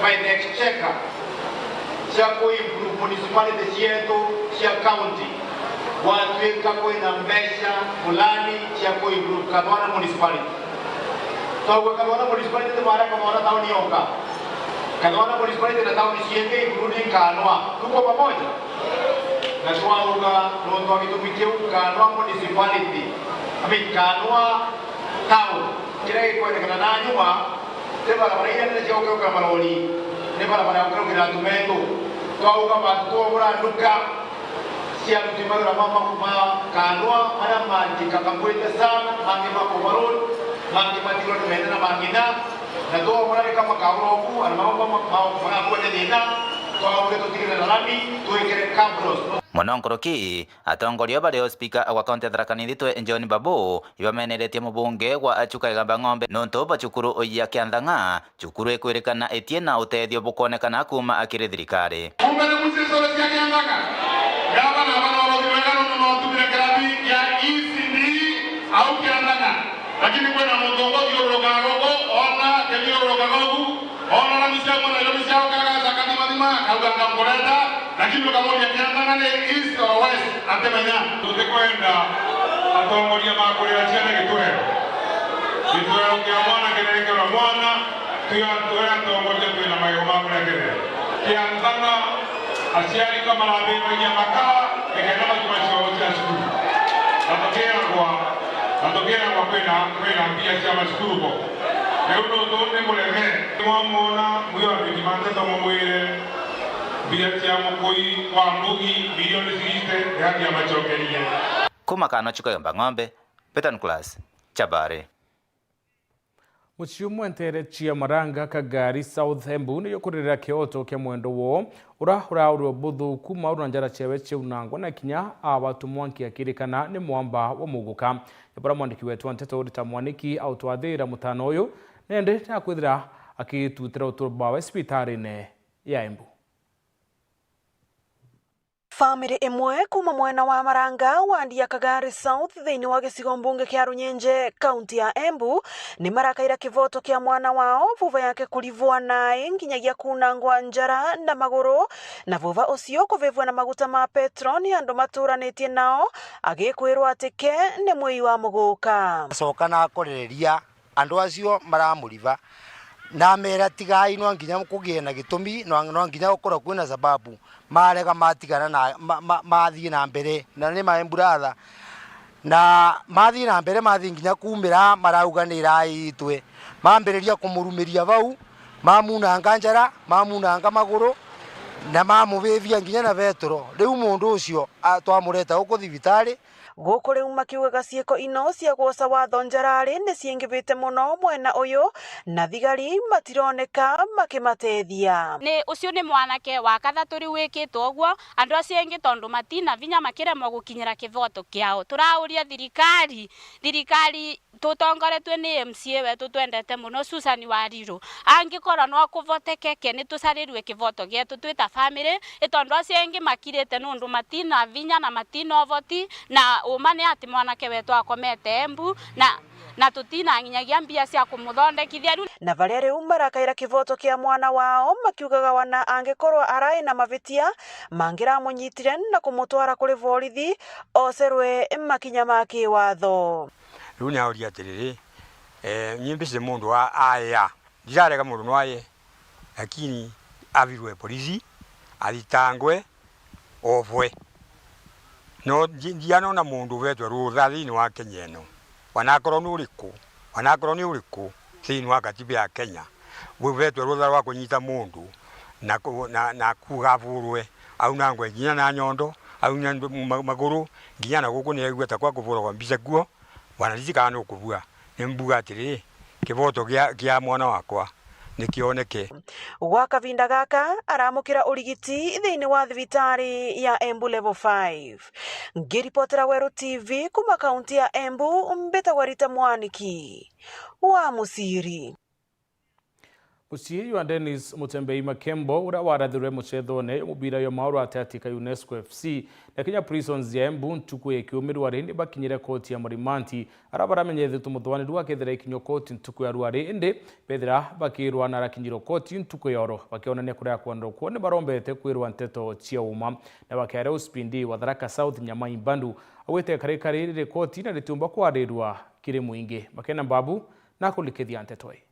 by the exchequer cia ku improve municipality cietu cia county, gwatuika kwina mbeca fulani cia ku improve Kathwana municipality. Twaugua Kathwana municipality ti mara kamwe na tauni yonka. Kathwana municipality na tauni ciingi including Kanwa. Tuko pamoja? Na twauga nontu wa gitumi kiu Kanwa municipality, I mean, Kanwa town, kiria gikwendekana na nyuma, ti barabara iria nene cia gukeukira marori, ni barabara ya gukeukira antu mentu. Twauga mantu twagura nduka cia aruti mawira ma, ma, ma Kanwa, maria mangi kakamwite sana, mangi ma overload, mangi matirwa ni mene na mang'ina, na twagura ni kama kaura ugu, ana mau ma, ma, ma, magakwete thina, twauge tutigire na lami, twikire kabros. Mono nkuruki, atongoria bario spika wa kaunti ya Tharaka Nithi twe John Babu, ibameneretie mubunge wa Chuka Igamba Ng'ombe nontu ba cukuru ya Kianthang'a, cukuru ikwirikana itie na utethio bukwonekana kuuma akiri thirikari. Kumbe ni mucicoro cia Kianthang'a. Gavana aba na urothi mwega nontu no atumire kirathi gia E C D au Kianthang'a. Lakini kwina muntu ungi uthiururukaga guku, ona kithiururukaga ugu, ona rami cia mwana Nairobi cia ukaraga cakati mathima, akauga ngamureta, lakini ukamuria Kianthang'a ni east or west, atimenya. Tutikwenda atongoria ma kurira ciana gitwero. Gitwero kia mwana kirengerwa mwana, twi atongoria twina magego ma kuria kirero. Kianthang'a, aciari ka marathimagia makaa, nikenda matuma ciao cia cukuru. Na tukiragwa, na tukiragwa kwina, kwina mbia cia macukuru bo. Riu nontu ni mureme, ni mwamwona, mwio andiki ma nteto mumwire, mbia cia mukui wa mbugi, milioni sixty, ni atia macokerie. Kuma Kanwa Chuka Igamba Ng'ombe, Peter Nicholas, Chabari. Mucii umwe nteere cia Maranga, Kagari South, Embu, niyo kuririra kioto kia mwendwa woo, ura uraurwe buthuku, mauru na njara ciawe ciaunangwa, na kinya abatwa mwanki akirikana ni mwamba wa muguka. Nyabura mwandiki wetu wa nteto Rita Mwaniki autwathira mutano uyu, na indi ni akwithira akitutira uturo bwawe cibitarine ya Embu. Family imwe kuuma mwena wa Maranga, wandi ya Kagari South, thiini wa gicigo mbunge kia Runyenje, kaunti ya Embu, ni marakaira kivoto kia mwana wao, vuva yake kurivwa nae nginyagia kunangwa njara na maguru, na vuva ucio kuvivwa na maguta ma petro ni andu maturanitie nao, agikwirwa ati ke ni mwii wa muguka. Acoka na akorereria andu acio maramuriva, na ameera, "Tigai, no nginya kugie na gitumi, no, no nginya gukorwa kwina sababu." Marega, matigana na ma, ma, mathii na mbere, na ni my brother. Na mathii na mbere, mathii nginya kuumira, marauga ni iraitwe. Mambiriria kumurumiria vau, mamunanga njara, mamunanga maguru, na mamuvivia nginya na vetero. Riu mundu ucio, a, twamureta guku thibitari. Guku riu makiugaga ciiko ino cia gwoca watho njarari ni ciingivite mono mwena uyu, na thigari matironeka makimatethia. Ni, ucio ni mwanake wa kathatu riu wikitwe uguo. Andu acio engi tondu matina vinya makiremwa gukinyira kivoto kiao. Turauria thirikari, thirikari tutongoretue ni M C A wetu twendete mono, Susan Wariru. Angikorwa no kuvotekeke, ni tucarirue kivoto gietu twi ta family, i tondu acio engi makirite nundu matina vinya na matina uvoti, na uma ni ati mwanake wetu akomete Embu, na, na tutina nginyagia mbia cia kumuthondekithia. Riu na baria riu marakaira kivoto kia mwana wao, makiugaga wana angikorwa arai na mavitia mangiramunyitire na kumutwara kuri borithi, ocerwe makinya ma kiwatho. Riu ni auria atiriri, eh, nyimbi ci mundu a-, aya, ndirarega mundu no aye, lakini avirwe polisi, athitangwe, ofwe. No ndi-, ndianona mundu uvetwe rutha thiini wa Kenya ino, wanakorwo ni uriku, wanakorwo ni uriku thiini wa katiba ya Kenya, uvetwe rutha rwa kunyita mundu na ku-, na, na kuuga avurwe, aunangwe nginya na nyondo, auna ndu-, ma-, maguru, nginya na guku ni aigua ta kwa kuvuragwa mbica kuo. Bwana Rijikana nukubua, ni mbuga atiri, kivoto gia, gia mwana wakwa ni kioneke. Gwa kavinda gaka, aramukira urigiti thiini wa thibitari ya Embu Level five. Ngiripotera Weru T V kuuma kaunti ya Embu, mbitagwa Rita Mwaniki wa Muciri. Muciiri jwa Dennis Mutembei Makembo, uria warathirwe mucethone jwa mubira jwa mauru ati ati ka UNESCO F C na Kenya Prisons ya Embu ntuku ya kiumia rwari ni bakinyire koti ya marimanti. Aria baramenyethitwe muthuganirua akethira ikinywa koti ntuku ya rwari, indi bethira bakirwa na arakinyirwa koti ntuku ya oro, bakionania kuria kwendwa kwoo ni barombete kwirwa nteto cia uma. Na bakiaria O C P D wa Tharaka South Nyamai Mbandu augite karikari riri koti na ritiumba kwarirwa kiri mwingi. Makena Mbabu na akulikithia nteto ii.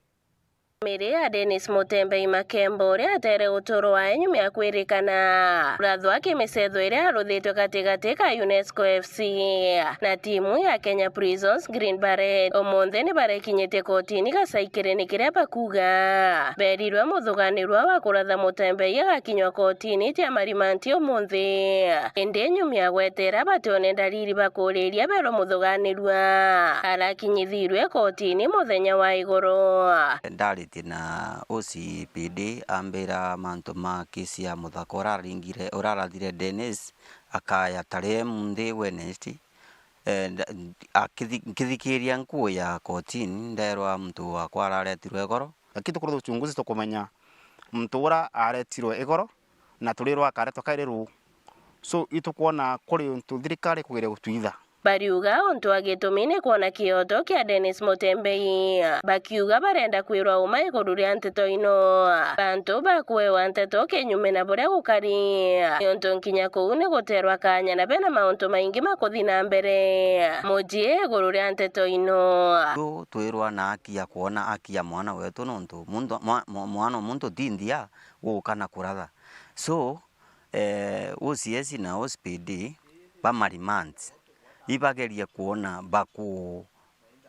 Family ya Dennis Mutembei Makembo, uria atere utuuro wae nyuma ya kwirikana kurathwa kimicetho iria yaruthitwe gatigati ka UNESCO F C na timu ya Kenya Prisons Green Beret, umunthi ni barekinyitie kotini gacaikiri ni kiria bakuuga. Berirwe muthuganirua wa kuratha Mutembei agakinywa kotini cia marimanti umunthi. Indi nyuma ya gwetera batione ndariri bakuriria berwa muthuganirua arakinyithirwe kotini muthenya wa iguru. Ndaritie na O C P D, ambira mantu ma kesi ya muthaka uraringire, urarathire Dennis, akaya tari munthi Wednesday. Eh, nda-, akithi-, nkithikiria nkuu ya kotini, nderwa muntu wakwa araretirwe igoro. Lakini tukuruthia uchunguzi tukumenya muntu ura aretirwe igoro, na turirwa akaretwa kairi ruu. So, itukwona kuri untu thirikari kugeria gutwitha. Bariuga untu wa gitumi ni kwona kioto kia Dennis Mutembei. Bakiuga barenda kwirwa uma iguru ria nteto ino. Bantu bakuewa nteto kinyume na buria gukari. Niuntu nkinya kuu ni guterwa kanya na bena mauntu maingi ma kuthi na mbere. Mujie iguru ria nteto ino. Riu twirwa na haki ya kwona haki ya mwana wetu, nontu muntu, mwa-, mwa-, mwana o muntu ti nthia guka na kuratha. So, eh, O C S na O C P D ba marimanti, ibagerie kwona baku-,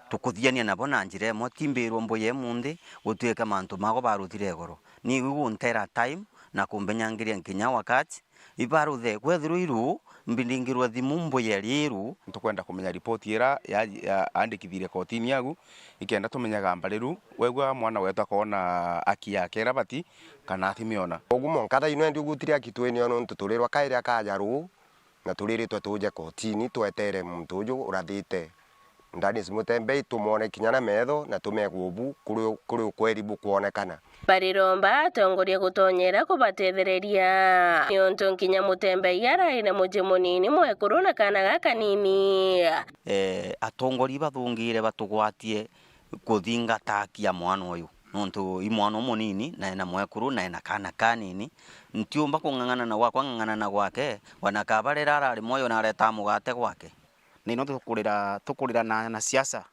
tukuthiania nabo na njira imwe, ti mbirwo mbuya imunthi, gutuike mantu mako barutire igoro. Ni igu guntera time na kumbenyangiria nkinya wakati, ibaruthe, kwethirwa iru, mbindingirwe thimu mbuya riru. Tukwenda kumenya ripoti ira ya, ya andikithirie kotini agu, ikenda tumenyaga mbariru, wegua mwana wetu akona haki yake ira bati, kana atimiona. Ugu mwanka thaa ino endi ugutire haki twinio nontu turirwa kairi akaja ruu, na turiritwe tuje kotini twetere muntu uju urathite Dennis Mutembei tumwone kinya na metho na tumegwe ubu kuri, kuri ukweri bukwonekana. Bariromba atongoria gutonyera kubatethereria, niuntu nkinya Mutembei arari na mucii munini mwekuru na kaana gakanini. Ee, atongoria ibathungire batugwatie kuthingata haki ya mwana uyu, niuntu i mwana umunini na ena mwekuru na ena kaana kanini. Ntiumba kung'ang'ana na gwakwa, ng'ang'ana na gwake, ona kaba riria arari mwoyo na aretaa mugate gwake. Na ino tukurira, tukurira na, na siasa,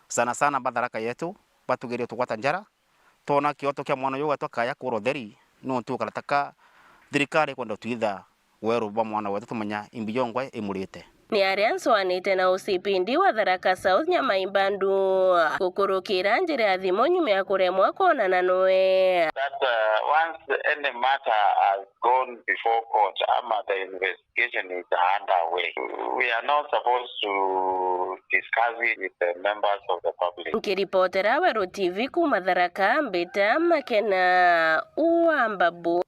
sana sana ba Tharaka yetu, batugerie tugwata njara, twona kioto kia mwana uyu wetu akaya kura utheri, niuntu ukarataka thirikari ikwenda utwitha weru bwa mwana wetu, tumenya imbi yongwa imurite. Ni aria nswanite na O C P D wa Tharaka South Nyamai Mbandu gukurukira njira ya thimu nyuma ya kuremwa kwonana nwe. That, uh, once any matter has gone before court, ama the investigation is underway, we are not supposed to discuss it with the members of the public. Nkiripotera Weru T V kuuma Tharaka, mbita Makena wa Mbabu.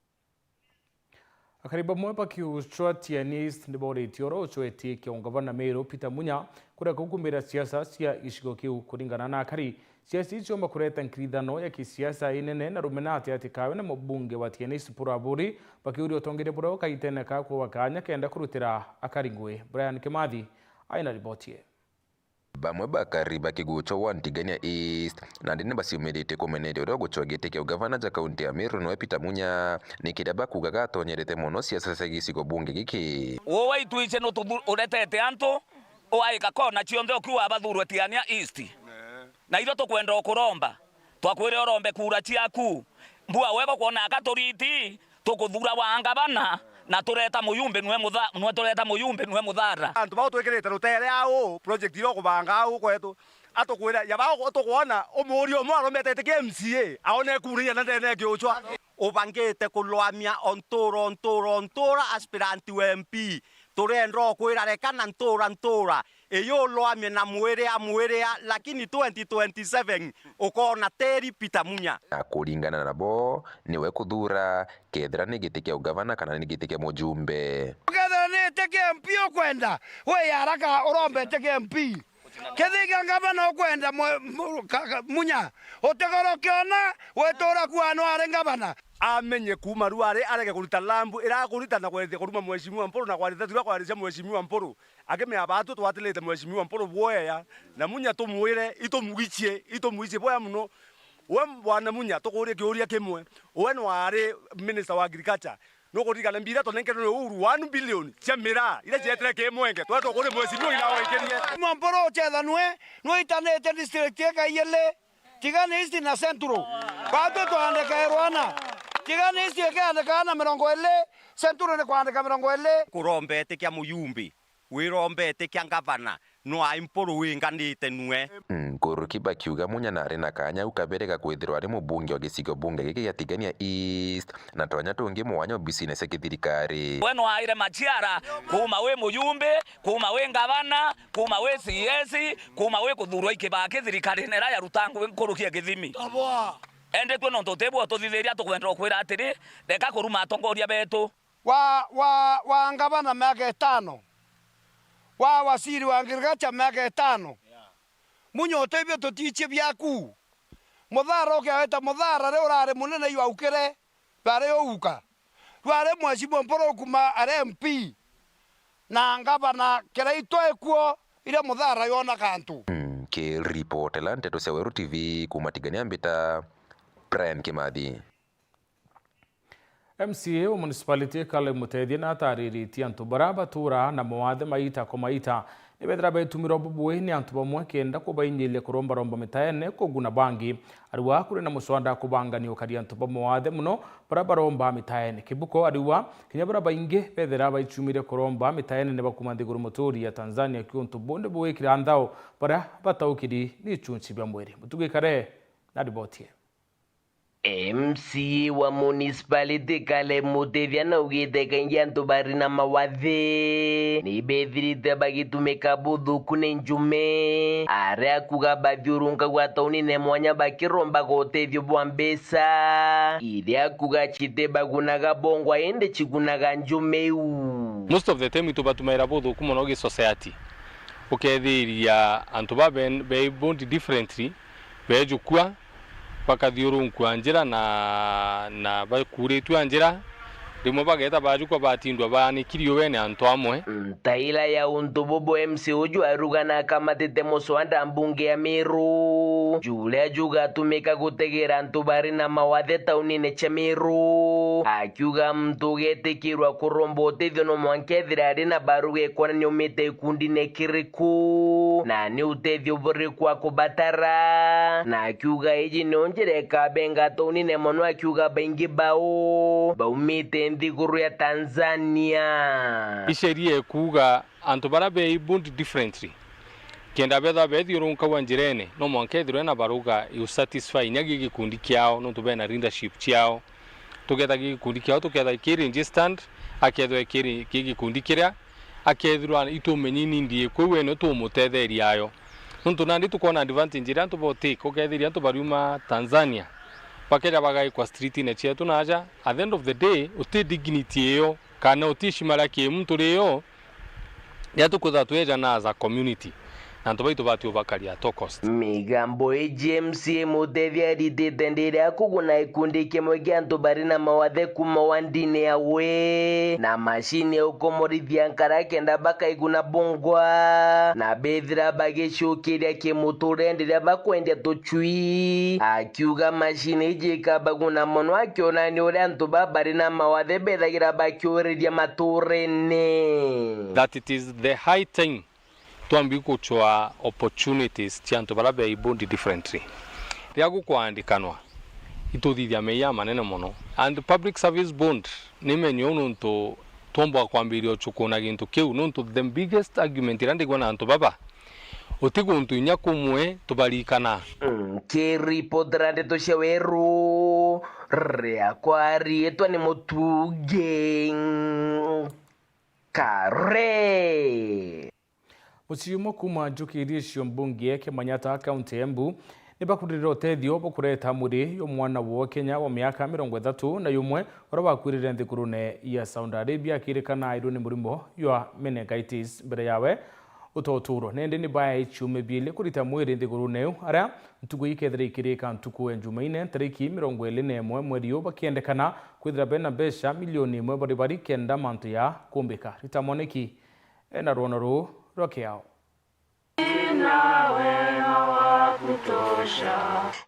Akari bamwe bakiucwa Tiani East niboritie oro ucwetie kia ungavana Meru Peter Munya kureka gukumira siasa cia gicigo kiu. Kuringana na akari, siasa iciomba kureta nkirithano ya kisiasa inene na rumena atiati kawe na mubunge wa Tiani East Paul Aburi, bakiuria utongeria buria ukaitene kakwa kanya kenda kurutira akari ngui. Brian Kimathi aina riboti ii. Bamwe bakari ba Kigucho wa Ntigania East nandi nibaciumiritie kumeneria uria ugucwa giti kia ugavana ja kaunti ya Meru niwe Peter Munya, ni kiria bakuuga gatonyerete mono siasa cia gicigo bunge giki. Uu waitwiche nututhu-, uretete antu, uaika kona cionthe ukiuga bathurwe Tigania East. Na itho tukwenda ukuromba, twakwire urombe kura ciaku. Mbua wego kwona aka turiti, tukuthura wa ngavana, na tureta muyumbe nwe mutha-, nwe tureta muyumbe nwe muthara. Antu bao twikirite rutere au, project iria ukubanga au kwetu, atukwira, ya bao tukwona umuuri umwe arombete itikia M C A, aone kura iria na ndene kiuchwa. Ubangite kulwamia o ntura, o ntura, o ntura aspirant wa M P. Turenda ukwira reka na ntura, ntura. Iyulwamie na mwiria mwiria, lakini twenty twenty seven ukoona teri Peter Munya. Na kuringana nabo, niwe kuthuura kethira ni giti kia ugavana kana ni giti kia mujumbe. Kethira ni giti kia M P ukwenda, wi haraka urombe giti kia M P. Kethira kia ngavana ukwenda, mwe-, mu-, ka-, ka-, Munya, utigoro kiona, wituura kuwa no ari ngavana. Amenye kuuma riu ari arege kurita lambu ira akurita na kweretia kuruma Mheshimiwa Mpuru na kwarita tiga kwarecia Mheshimiwa Mpuru. Akimea baatu twatilite Mheshimiwa Mpuru bwea, na Munya tumwire, itumwichie, itumwichie bwea mono. We Bwana Munya, tukuurie kiuria kimwe. We nwari Minister wa Agriculture. Nukuririkana mbia iria twanenketwe ni Uhuru, one billion cia miraa, iria cietire ki Mwenge? Twetwa kuri Mheshimiwa ina waikirie. Mheshimiwa Mpuru uchethanue, nwitanite district ika ijiri, Tigania East na Central. Baatu twandikairwa ana. Tigania East ikiandika ana mirongo iri, Central ni kwandika mirongo iri. Kuromba iti kia muyumbi. Wiromba iti kia ngavana, no ai Mpuru winganite nue. Nkuruki bakiuga Munya nari na kanya au kabere ga kwithirwa ari mubunge wa gicigo bunge giki gia Tigania East, na twanya tungi mwanya obisine cia kithirikari. We no aire machiara, kuuma wi muyumbi, kuuma wi ngavana, kuuma wi C S, kuuma wi kuthurwa i kibaa kithirikarine iria yaruta ngugi nkuruki ya githimi. Endetue nontu utibwo tuthithiria, tukwenda ukwira atiri, reka kuruma atongoria betu. Wa, wa, wa ngavana miaka itano, wa waziri wa agriculture miaka itano. Munya utibio tutiichie biaku. Muthara ukiaweta muthara ri urari munene iwaukire, rwari uguka. Rwari Mheshimiwa Mpuru kuma ari M P na ngavana kiria itwaikuo iria muthara yonaga antu. Nkiripotela nteto cia Weru T V kuma Tigania mbita Brian Kimathi. M C A wa municipality Caleb Mutethia natariritie antu bara baturaa na mawathe maita kwa maita nibethira betumirwa bubui ni antu bamwe kenda kubainyiria kurombaromba mitaene kuguna bangi. Ariwa kuri na muswada kubangania ukari antu ba mawathe muno bara baromba mitaene. Kibuko ariwa kinya bara baingi bethira baichumire kuromba mitaene ni bakuma nthiguru muturi ya Tanzania kiuntu bunde buikira nthao bara bataukiri ni ichunchi bia mwiri. Mutugikare na riboti ii. M C A wa municipality Caleb Mutethia naugite kaingi antu bari na mawathe ni bethirite bagitumika buthuku ni njume, aria akuga bathiurunkagua taunine mwanya bakirombaga utethio bwa mbeca iria akuga citibagunaga bongwa indi cigunaga njume iu. Most of the time itubatumaira buthuku muno gi society. Ukethiria antu ba ben-, be born differently, bejukua, bakathiurunkua njira na, na bakuritue njira, rimwe bageta bajukua batindwa baaniki riuene antu amwe. Ntaira ya untu bubu, M C A uju aruga na akamatite muswanda mbunge ya Meru, juria jugatumika gutegera antu bari na mawathe taunine cia Meru, akiuga muntu ugetikirwa kuromba utethio no mwanka ethira ari na baruga ikwonania umite ikundine kiriku, na ni utethio buriku akubatara, na akiuga iji nio njira ikabenga taunine mono, akiuga baingi bao baumite nthiguru ya Tanzania. Isheria ikuuga antu baria be born differently, kenda bethirwa bethiurunkagua njirene, no mwanka ethirwe na baruga iusatisfy inya gi gikundi kiao, nontu bena leadership ciao. Tuketha gi gikundi kiao, tuketha ki registered, akethirwa ki ri-, ki gikundi kiria, akethirwa itumenye ni ndii kwiu ene tumutetheria ayo. Nontu nandi tukwona advantage iria antu botika, ukethiria antu bariuma Tanzania, bakeja bagaikwa streetine cietu naja, at the end of the day, uti dignity iyo, kana uti heshima ria kimuntu rio, riria tukwithirwa twejana as a community, na antu baitu bati ubakaria at all cost. Migambo iji M C A Mutebi aritite ndiria kuguna gikundi kimwe kia antu bari na mawathe kuma wandine ya Gwi na mashini ya ukomorithia nkara kenda bakaiguna bungwa, na bethira bagicukiria kimuturire ndiria bakwendia tucui, akiuga mashini iji ikabaguna mono, akionania uria antu baba bari na mawathe bethagira bakiuriria maturene. That it is the high time twambi gucwaa opportunities cia antu baria be born differently. Riria gukwandikanwa, ituthithia meia manene mono. And public service bond ni menyo nontu twomba kwambiria ucukuna gintu kiu, nontu the biggest argument iria ndigua na antu baba, uti guntu inya kumwe tubarikana. Nkiripotera ndeto cia weru, riakwa riitwa ni Mutugi Kare. Mucii umwe kuuma njukiiri cio mbunge kia Manyata, kaunti ya Embu, ni bakuririre utethio bwa kureta mwiri jwa mwana woo Kenya wa miaka mirongo ithatu na yumwe, uria wakuirire nthigurune ya Saudi Arabia, akirikana airwe ni murimo jwa meningitis mbere yawe utoturwa. Nindi ni bae ciumia biiri kurita mwiri nthigurune iu, aria ntuku ikethira ikirika ntuku ya Jumaine, tariki mirongo iri na imwe mweri uyu, bakiendekana kwithira bena mbeca milioni imwe bari bari kenda mantu ya kumbika. Rita Mwaniki ena rwono ruu rwa kiao.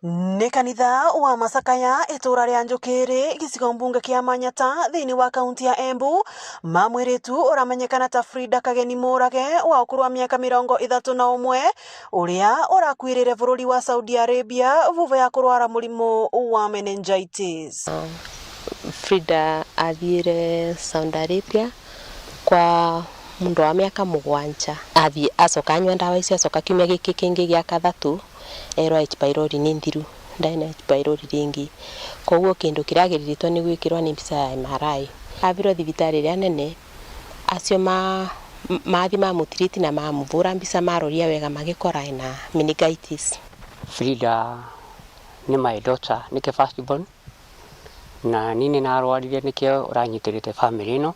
Ni kanitha wa Masakaya, itura ria Njukiri, gicigo mbunge kia Manyata, thiini wa kaunti ya Embu, ma mwiritu uramenyekana ta Frida Kageni Murage wa ukuru wa miaka mirongo ithatu na umwe, uria urakuirire bururi wa Saudi Arabia vuva ya kurwara murimo wa meningitis. Frida athiire Saudi Arabia kwa muntu wa miaka mugwanja. Athi-, acoka anyua ndawa icio, acoka kiumia giki kingi gia kathatu, erwa H. pylori ni nthiru, ndari na H. pylori ringi. Koguo kindu kiria agiriritwe ni gwikirwa ni mbica ya M R I. Abirwe thibitari iria nene, acio ma-, mathi mamutreat na mamuvura mbica, maroria wega, magikora ena meningitis. Frida ni my daughter, nike first born, na ni ni narwarire, nikio uranyitirite family ino,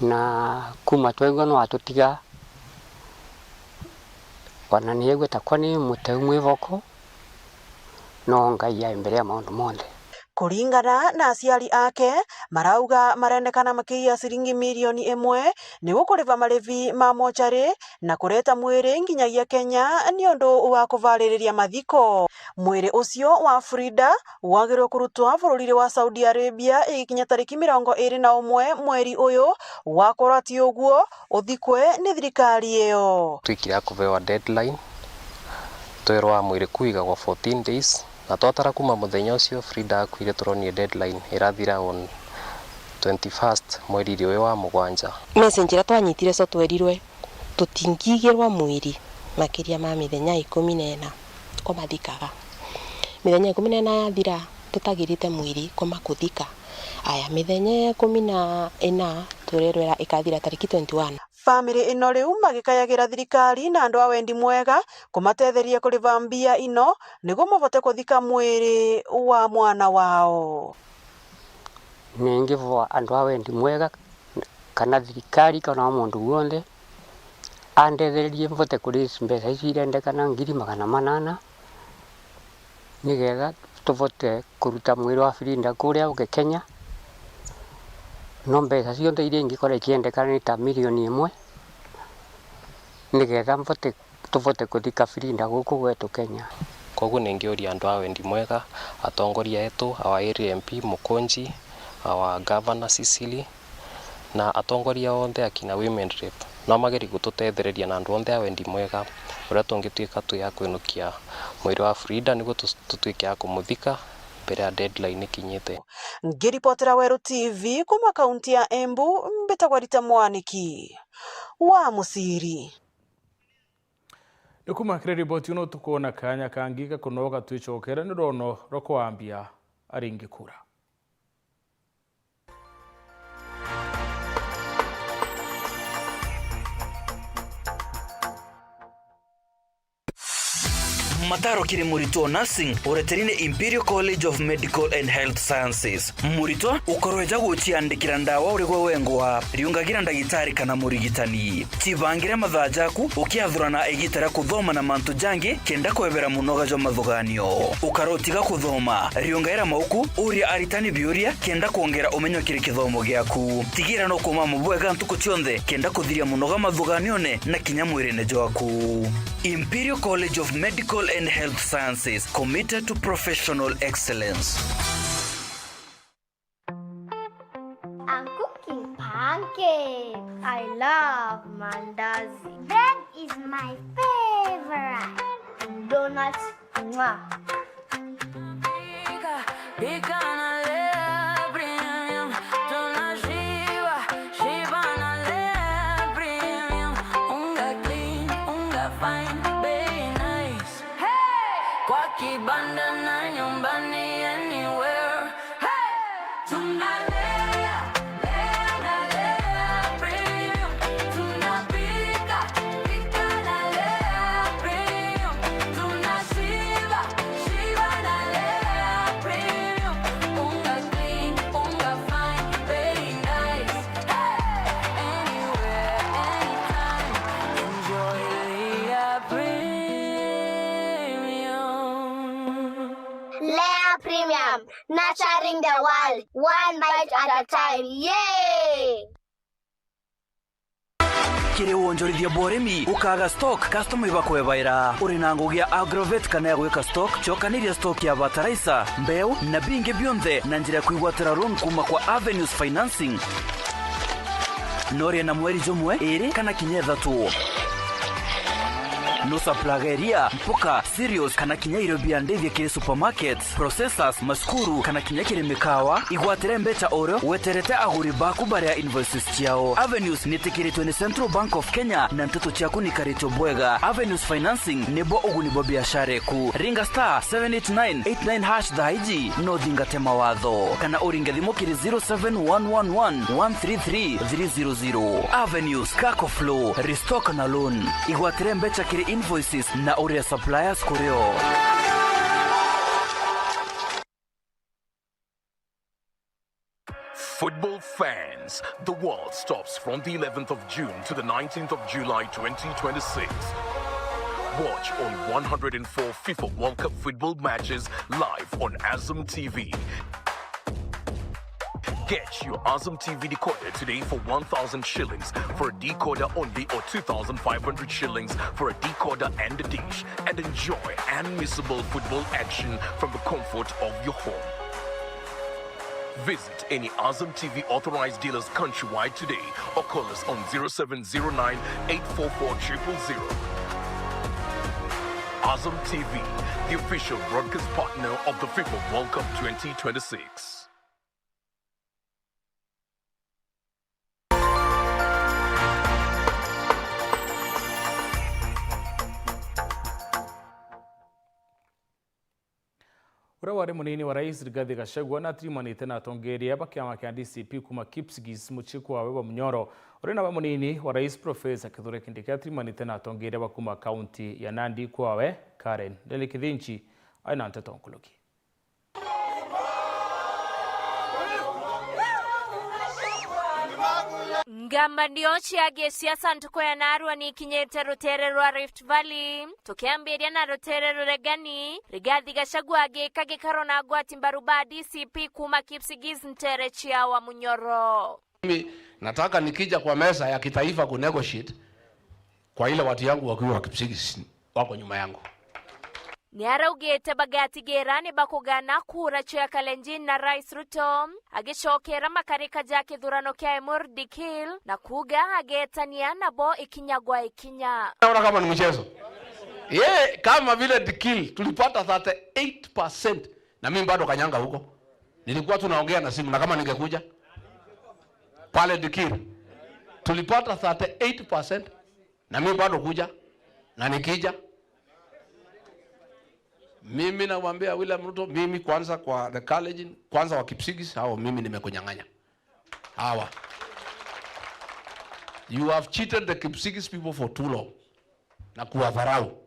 na kuma twaigua no atutiga, ona niaigua takwa ni muteu mwiboko, no Ngai ai mbere ya maundu monthe. Kuringana na aciari ake, marauga marendekana makiia ciringi milioni imwe niguo kuriva marivi ma mochari na kureta mwiri nginyagia Kenya ni undu wa kuvaririria mathiko. Mwiri ucio wa Frida wagirwe kurutwa bururi wa Saudi Arabia igikinya tariki mirongo iri na umwe mweri uyu, wakorwo ti uguo, uthikwe ni thirikari iyo. Twikire a kuvewa deadline, twerwa mwiri kuigagwa fourteen days, na twatara kuma muthenya ucio Frida akuire, turonie deadline irathira on twenty-first mweri uyu wa mugwanja. Message iria twanyitire cio twerirwe tutingigirwa mwiri makiria ma mithenya ikumi na ina kumathikaga. Mithenya ikumi na ina yathira, tutagirite mwiri kuma kuthika. Aya, mithenya ikumi na ina turerwera ikathira tariki twenty-one. Family ino riu magikayagira thirikari na andu a wendi mwega kumatetheria kuriva mbia ino niguo mabote kuthika mwiri wa mwana wao. Ningivoa andu a wendi mwega, kana thirikari, kana o mundu wonthe, Andethererie mbote ku raise mbeca icio irendekana ngiri magana manana, nigetha tubote kuruta mwiri wa Frida kuria ungi Kenya. No mbeca cionthe iria ingikora ikiendekana ni ta milioni imwe, nigetha mbote, tubote kuthika Frida guku gwetu Kenya. Koguo ningiuria andu a wendi mwega, atongoria etu, our area M P Mukunji, our governor Cecily, na atongoria onthe akina women rep, no magerie gututethereria na andu onthe a wendi mwega, uria tungituika twi a kwinukia mwiri wa Frida niguo tu-, tutuike a kumuthika mbere ya deadline ikinyite. Ngiripotera Weru T V kuma kaunti ya Embu, mbitagwa Rita Mwaniki wa Musiri. Ni kuma kiri riboti ino tukwona kanya kangi ga kunoga twicokere ni rwono rwa kwambia aringi kura. Mataro kiri muritwa wa nursing ureteri ni Imperial College of Medical and Health Sciences. Muritwa ukorwe ja guciandikira ndawa urigwe wengwa, riungagira ndagitari kana murigitani. Cibangire mathaa jaku ukiathurana igita ria kuthoma na mantu jangi kenda kwebera munoga jwa mathuganio. Ukara utiga kuthoma, riungaira mauku, uria aritani biuria kenda kwongera umenyo kiri kithomo giaku. Tigira no kumama bwega ntuku cionthe kenda kuthiria munoga mathuganione na kinya mwirine jwaku. Imperial College of Medical and Health Sciences, committed to professional excellence. I'm cooking pancakes. I love mandazi. Bread is my favorite. Donuts, mwah. Pika, pika na Lea Premium. Tunashiba, shiba na Lea Premium. Unga clean, unga fine, bei nice. Hey! Kwa kibanda na nyumbani, anywhere. Hey! Tunalea, lea na Lea Premium. Tunapika, pika na Lea Premium. Tunashiba, shiba na Lea Premium. Unga clean, unga fine, very nice. Hey! Anywhere, anytime. Enjoy Lea Premium. Lea Premium, nurturing the world, one bite at a time. Yay! Kiri wonjorithia bwa urimi, ukaga stock, customer ibakwebaira. Uri na ngugi ya agrovet kana ya gwika stock, cokaniria stock ya fertilizer, mbeu, na bingi bionthe na njira ya kwigwatira loan kuma kwa Avenues Financing. Noria na mweri jumwe, iri, kana kinya ithatu. No supply iria, mpoka, cereals, kana kinya irio bia ndithia kiri supermarkets, processors, macukuru, kana kinya kiri mikawa, igwatire mbeca o rio weterete aguri baku baria invoices ciao. Avenues nitikiritwe ni Central Bank of Kenya na nteto ciaku nikaritwe bwega. Avenues Financing nibo uguni bwa biashara eku. Ringa star seven eight nine eight nine hash thaa iji na uthingate mawatho. Kana uringe thimu kiri zero seven one one one one three three three zero zero. Avenues, Kako Flow, Restock na Loan. Igwatire mbeca kiri invoices na uria suppliers kuri o. Football fans, the world stops from the eleventh of June to the nineteenth of July twenty twenty-six. Watch all one hundred and four FIFA World Cup football matches live on Azam T V. Get your Azam T V decoder today for one thousand shillings for a decoder only, or two thousand five hundred shillings for a decoder and a dish, and enjoy unmissable football action from the comfort of your home. Visit any Azam T V authorized dealers countrywide today or call us on zero seven zero nine eight four four triple zero. Azam T V, the official broadcast partner of the FIFA World Cup twenty twenty-six. Uria wari munini wa rais Rigathi Gachagua natirimanite na atongeria ba kiama kia D C P kuma Kipsigis, mucii kwawe wa Munyoro. Uria nawe munini wa rais Professor Kithure Kindiki atirimanite na atongeria ba kuma kaunti ya Nandi kwawe. Karen Nderi Kithinji aina nteto nkuruki. Ngambanio cia gisiasa ntuku ya narua ni ikinyite rutere rwa Rift Valley, tukiambiria na rutere ruregani, Rigathi Gachagua agika gikaro na agwati mbaru ba D C P kuuma Kipsigis ntere cia Wamunyoro. Mimi nataka nikija kwa meza ya kitaifa ku negotiate kwa ile watu yangu wakiwa Kipsigis wako nyuma yangu. Niaraugite bagatigira ni bakugana kura cia Kalenjin na Rais Ruto, agicokera makarika ja kithurano kia Emur Dikil na kuuga agetania nabo ikinya gwa ikinya. Naona kama ni mchezo. Ye, kama vile Dikil tulipata thirty-eight percent, na mimi bado kanyanga huko. Nilikuwa tunaongea na simu, na kama ningekuja pale Dikil, tulipata thirty-eight percent, na mimi bado kuja, na nikija. Mimi namwambia William Ruto, mimi kwanza kwa the Kalenjin, kwanza wa Kipsigis, hao mimi nimekunyang'anya. Hawa. You have cheated the Kipsigis people for too long. Na kuwadharau.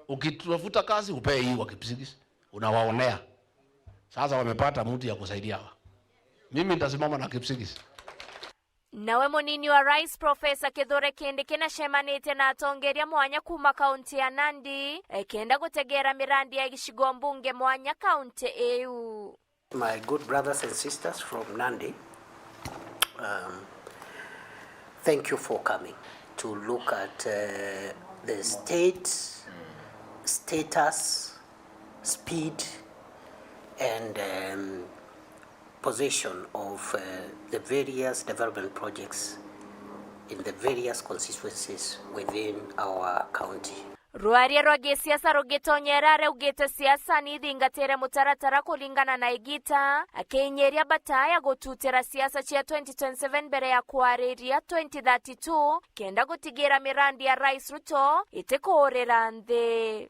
Ukitafuta kazi, upee hii wa Kipsigis, unawaonea. Sasa wamepata mtu ya kusaidia hawa. Mimi nitasimama na Kipsigis. Nawe munini wa Rais Professor Kithure Kindiki nacemanitie na atongeria mwanya kuuma kaunti ya Nandi, ekenda gutegera mirandi ya gicigo mbunge mwanya kaunti iu. My good brothers and sisters from Nandi, um, thank you for coming to look at, uh, the state, status, speed, and, um, position of, uh, the various development projects in the various constituencies within our county. Rwaria rwa gisiasa rugitonyera araugite siasa ni ithingatire mutaratara kuringana na igita, akiinyiria bata ya gututira siasa cia twenty twenty-seven mbere ya kwariria twenty thirty-two, kenda gutigira mirandi ya Rais Ruto itikuurira nthi.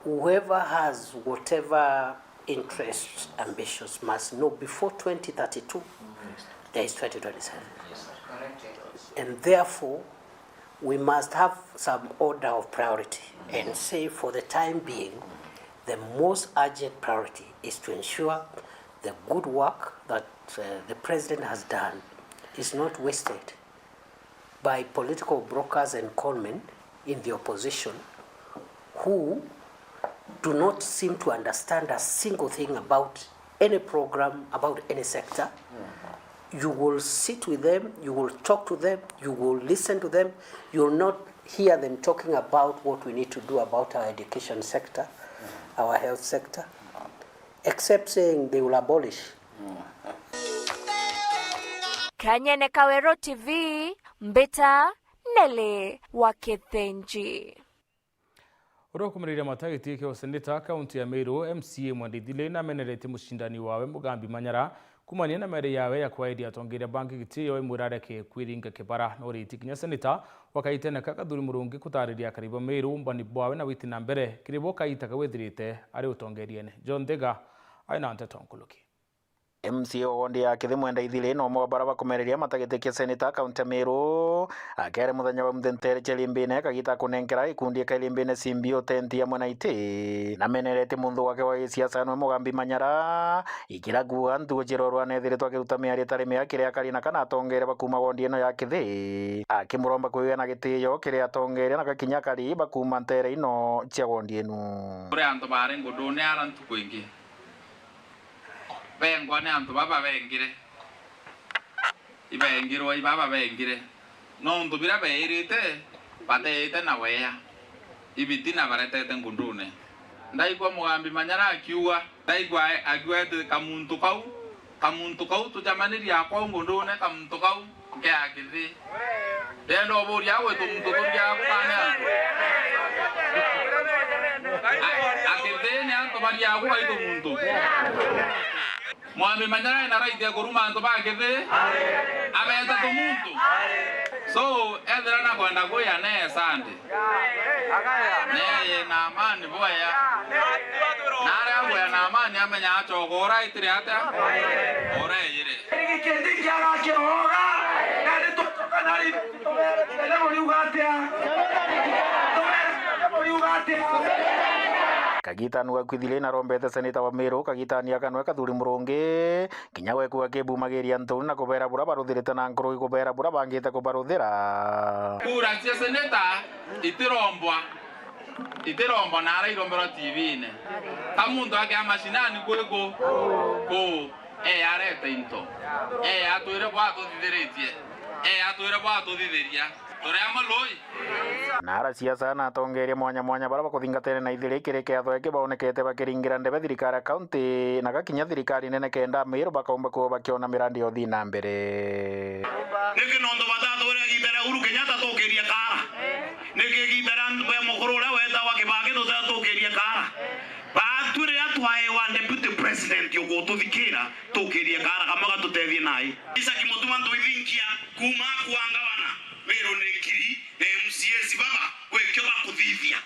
Whoever has whatever interest, ambitions must know before twenty thirty-two, there is twenty twenty-seven. And therefore, we must have some order of priority and say, for the time being, the most urgent priority is to ensure the good work that, uh, the president has done is not wasted by political brokers and conmen in the opposition who do not seem to understand a single thing about any program, about any sector. You will sit with them, you will talk to them, you will listen to them, you will not hear them talking about what we need to do about our education sector, our health sector, except saying they will abolish. Kanyene Kawero T V, mbita Nelly wa Kithenji. Uria ukumiriria matagiti kia useneta kaunti ya Meru, M C A Mwenda Ithili, nameneretie mucindani wawe Mugambi Manyara kumania na mere yawe ya kwairia atongeria bangi gitio, imwira areke kwiringa kibara. No riti kinya seneta wa Kaitene ka Kathuri Murungi kutariria akari ba Meru umbani bwawe na witi na mbere kiri bo kaita kau ethirite ari utongeriene. John Thega aina nteto nkuluki. M C A wa wondi ya Kithi Mwenda Ithili no umwe wa bara bakumereria matagiti kia seneta kaunti ya Meru, akere muthenya wa munthe ntere cia Limbine kagita kunenkera ikundi ika Limbine cimbi utenti amwe na iti. Nameneretie munthu wake wa gisiasa nwe Mugambi Manyara, ikira kuuga ntugo cirorwa nethiritwe akiruta miario itari miega kiri akari na kana atongeria bakuma wondi ino ya Kithi, akimuromba kwigia na gitio kiri atongeria na gakinya akari bakuma ntere ino cia wondi inu. Kuri antu bari ngundune ara ntuku ingi. Bengwa ni antu baba bengire. Ibengirwe ibaba bengire. Nontu biria beirite, bateite na wea. Ibiti na baretete ngundune. Ndaigua Mugambi Manyara akiuga, ndaigua akiuga ati kamuntu kau, kamuntu kau tujamanirie akwau ngundune, kamuntu kau. Nkeakithi. Ndenda uburia gwitwa muntu turia kukane antu. A-, akithi ni antu baria agu baitwa muntu. Mwami Manyara ena right ya kuruma antu ba Kithi. Abeta tu muntu. So, ethira na kwenda kuya ne Sunday. Neye na amani bwaya. Na aria ngwea na amani amenya acoka ora itire atia? Ora eyire. Gikindi kiaga kiroga, na ni tutoka na ri-, tubere tene buriuga atia? Tubere tene buriuga atia? Kagitani wa kwithiri narombete seneta wa Meru, Kagitani akanwe Kathuri Murungi, kinya we kuga kibumagiria nthoni na kubera bura baruthirite na nkuruki kubera bura bangite kubaruthira. Kura cia seneta itirombwa, itirombwa na ara iromberwa T V-ini. Ka muntu akea mashinani kwiku kuu, ee arete into, ee atwire bwa atuthithiritie, ee atwire bwa atuthithiria. Turi amwe lui? Na ara siasa na atongeria mwanya mwanya bara bakuthingatene na ithiri kiri kiatho giki baonekete bakiringira ndebe thirikari ya kaunti na gakinya thirikari nene kenda Meru bakaumba kuo bakiona mirandi ya uthii na mbere. Niki nontu batatwire igiita ria Uhuru Kenyatta tukirie kaara? Niki igiita ria mukuru uria wetagwa Kibaki tutatukirie kaara? Baatwi riria twaewa deputy president ukututhikira, tukirie kaara kamwe gatutethie nai. Isaac Mutuma Ntuithinkia kuuma akwa ngavana, Meru ni kiri na M C As baba gwikio bakuthithia.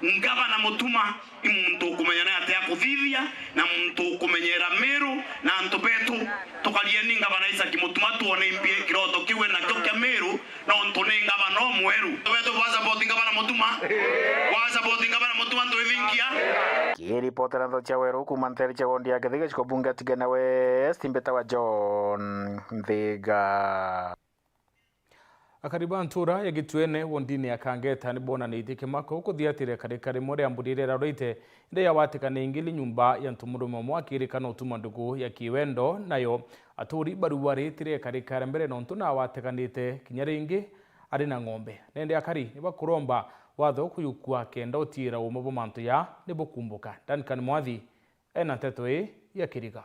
Ngavana Mutuma i muntu ukumenya ni atia kuthithia na muntu ukumenyera Meru na antu betu. Tukarieni ngavana Isaac Mutuma twone imbi kiroto kiu enakio kia Meru. Nontu ni ngavana umweru. Wetu bwa support ngavana Mutuma. Bwa support ngavana Mutuma Ntuithinkia. Kiripotera ntho cia Weru kuuma ntere cia wondi ya Kithiga giciko bunge Tigana West, mbitawa John Nthiga. Akari ba ntura ya Gitwene wondini ya Kangeta ni bonanitie kimako kuthiatire karika rimwe ria mburi riria riraurite, indi yawatikana ingi ri nyumba ya ntu murume umwe akirikana utuma ndugu ya kiwendo, nayo aturi baruaritire karika ria mbere nontu nawateganite kinya ringi ari na ng'ombe. Nende akari ni bakuromba watho kuyukua kenda utiira uuma bwa mantu ya ni bukumbuka. Duncan Mwathi ena nteto ii ya Kiriga.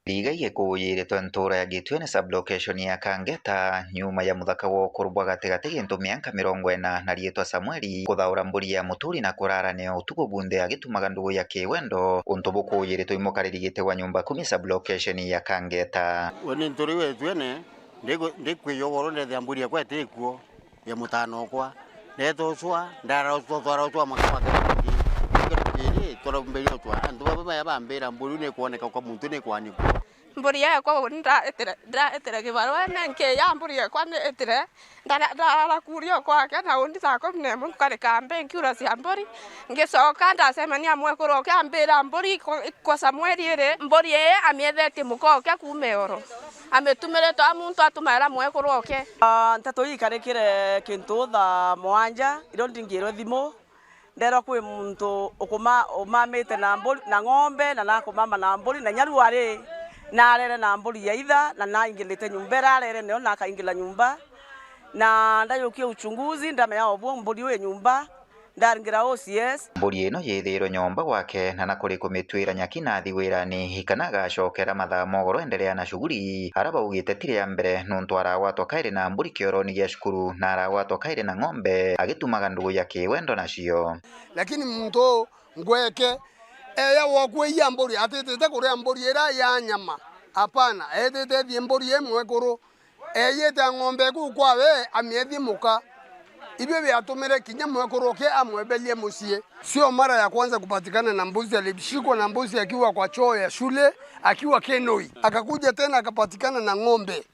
Riga igikuujiritwe ntuura ya Gitwene sub-location ya Kangeta, nyuma ya muthaka wa ukuru bwa gatigati gintu mianka mirongo ina na riitwa Samueli kuthaura mburi ya muturi na kurara nio utuku bunthe agitumaga ndugu ya kiwendo, untu bukuujiritwe i mukariri giti wa nyumba kumi sub-location ya Kangeta. We ni nturi wetwene, ndiku-, ndikwija ugoro ndethia mburi yakwa itikuo, ya mutano okwa. Ndeeta ucwa, ndara ucwa, twara ucwa maka maka. Kiri, twaraumbiri ucwa. Antu baba baya bambira mburi nikwoneka kwa muntu nikwanikwa. Mburi yakwa uni ndaitire, ndaitire kibarua, nenki ya mburi yakwa niitire. Ndara, ndara kuria kwake, na undi thaa kumi na imwe nkarika mbi nkiura cia mburi. Ngicoka ndacemania mwekuru oke ambira mburi iko-, iko Samueli iri, mburi ii amiethetie muka oke kuuma ioro. Amitumirite o muntu atumaira mwekuru oke. Ah, nteto ii ikarikire kintu thaa mwanja, irio ndingirwe thimu, nderwa kwi muntu ukuma-, umamite na mburi, na ng'ombe, na nakumama na mburi, na nyaru ari, na arere na mburi ya itha, na naingilite nyumba ira arere nio, na akaingila nyumba. Na ndajukia uchunguzi, ndamenya obwo mburi wi nyumba, ndaringira O C S. Mburi ino yithiirwe nyomba gwake, na na kuri kumitwira nyaki na athi wirani, ikana agacokera mathaa mogoro endelea na shughuli, ara baugite tiri ya mbere, nuntu aragwatwa kairi na mburi kioroni gia cukuru, na aragwatwa kairi na ng'ombe, agitumaga ndugu ya kiwendo nacio. Lakini muntu uu ngweke, eya wokua iya mburi, atitite kuria mburi ira ya nyama. Hapana, etite ethie mburi imwe kuru. Eeyite ng'ombe kuu kwawe, amiethie muka. Ibio biatumire kinya mwekuru oke amweberie mucii. Sio mara ya kwanza kupatikana na mbuzi, alishikwa na mbuzi akiwa kwa choo ya shule, akiwa Kenoi. Akakuja tena akapatikana na ng'ombe.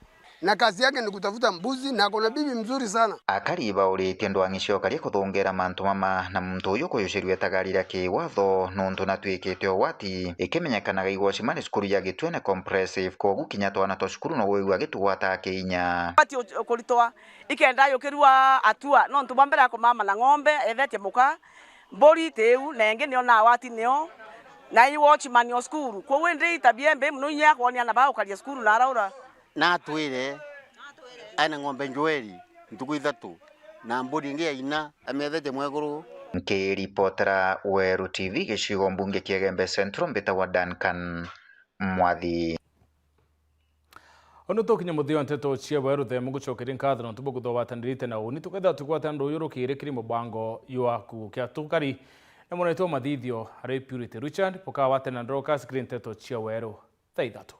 Na kazi yake ni kutafuta mbuzi na ako na bibi mzuri sana. Akari bauritie ndwang'i cia ukaria kuthungera mantu mama na muntu uyu kuyucirua itagari ria kiwatho nuntu natwikite ugwati, ikimenyekanaga igwocima ni cukuru ya Gitwene Comprehensive, kwogu kinya twana twa cukuru no wigua gitugwata kiinya. Bati u-, kuritwa ikenda yukirua atua, nontu bwa mbere akumama na ng'ombe, ethetie muka, mburi tiu, na ingi nio na wati nio, na i watchman o cukuru. Kwogu indi itabia imbi muno inya akwonia na ba ukaria cukuru na araura. Natwire aina ng'ombe njweri ntuku ithatu, na mburi ingi ya ina, amiethete mwekuru. Nkiripotera Weru T V gicigo mbunge kia Igembe Central, mbitagwa Duncan Mwathi. Onu tukinya muthia wa nteto cia Weru, themu gucokeria nkatho nontu bwa kuthobatanirite na uni, tukethira tugwatana ruyu rukiri kiri mubango jwa kugukia tukari na mwenetu wa mathithio ari Purity Richard, bukawatana na Dorcas kiri nteto cia Weru thaa ithatu.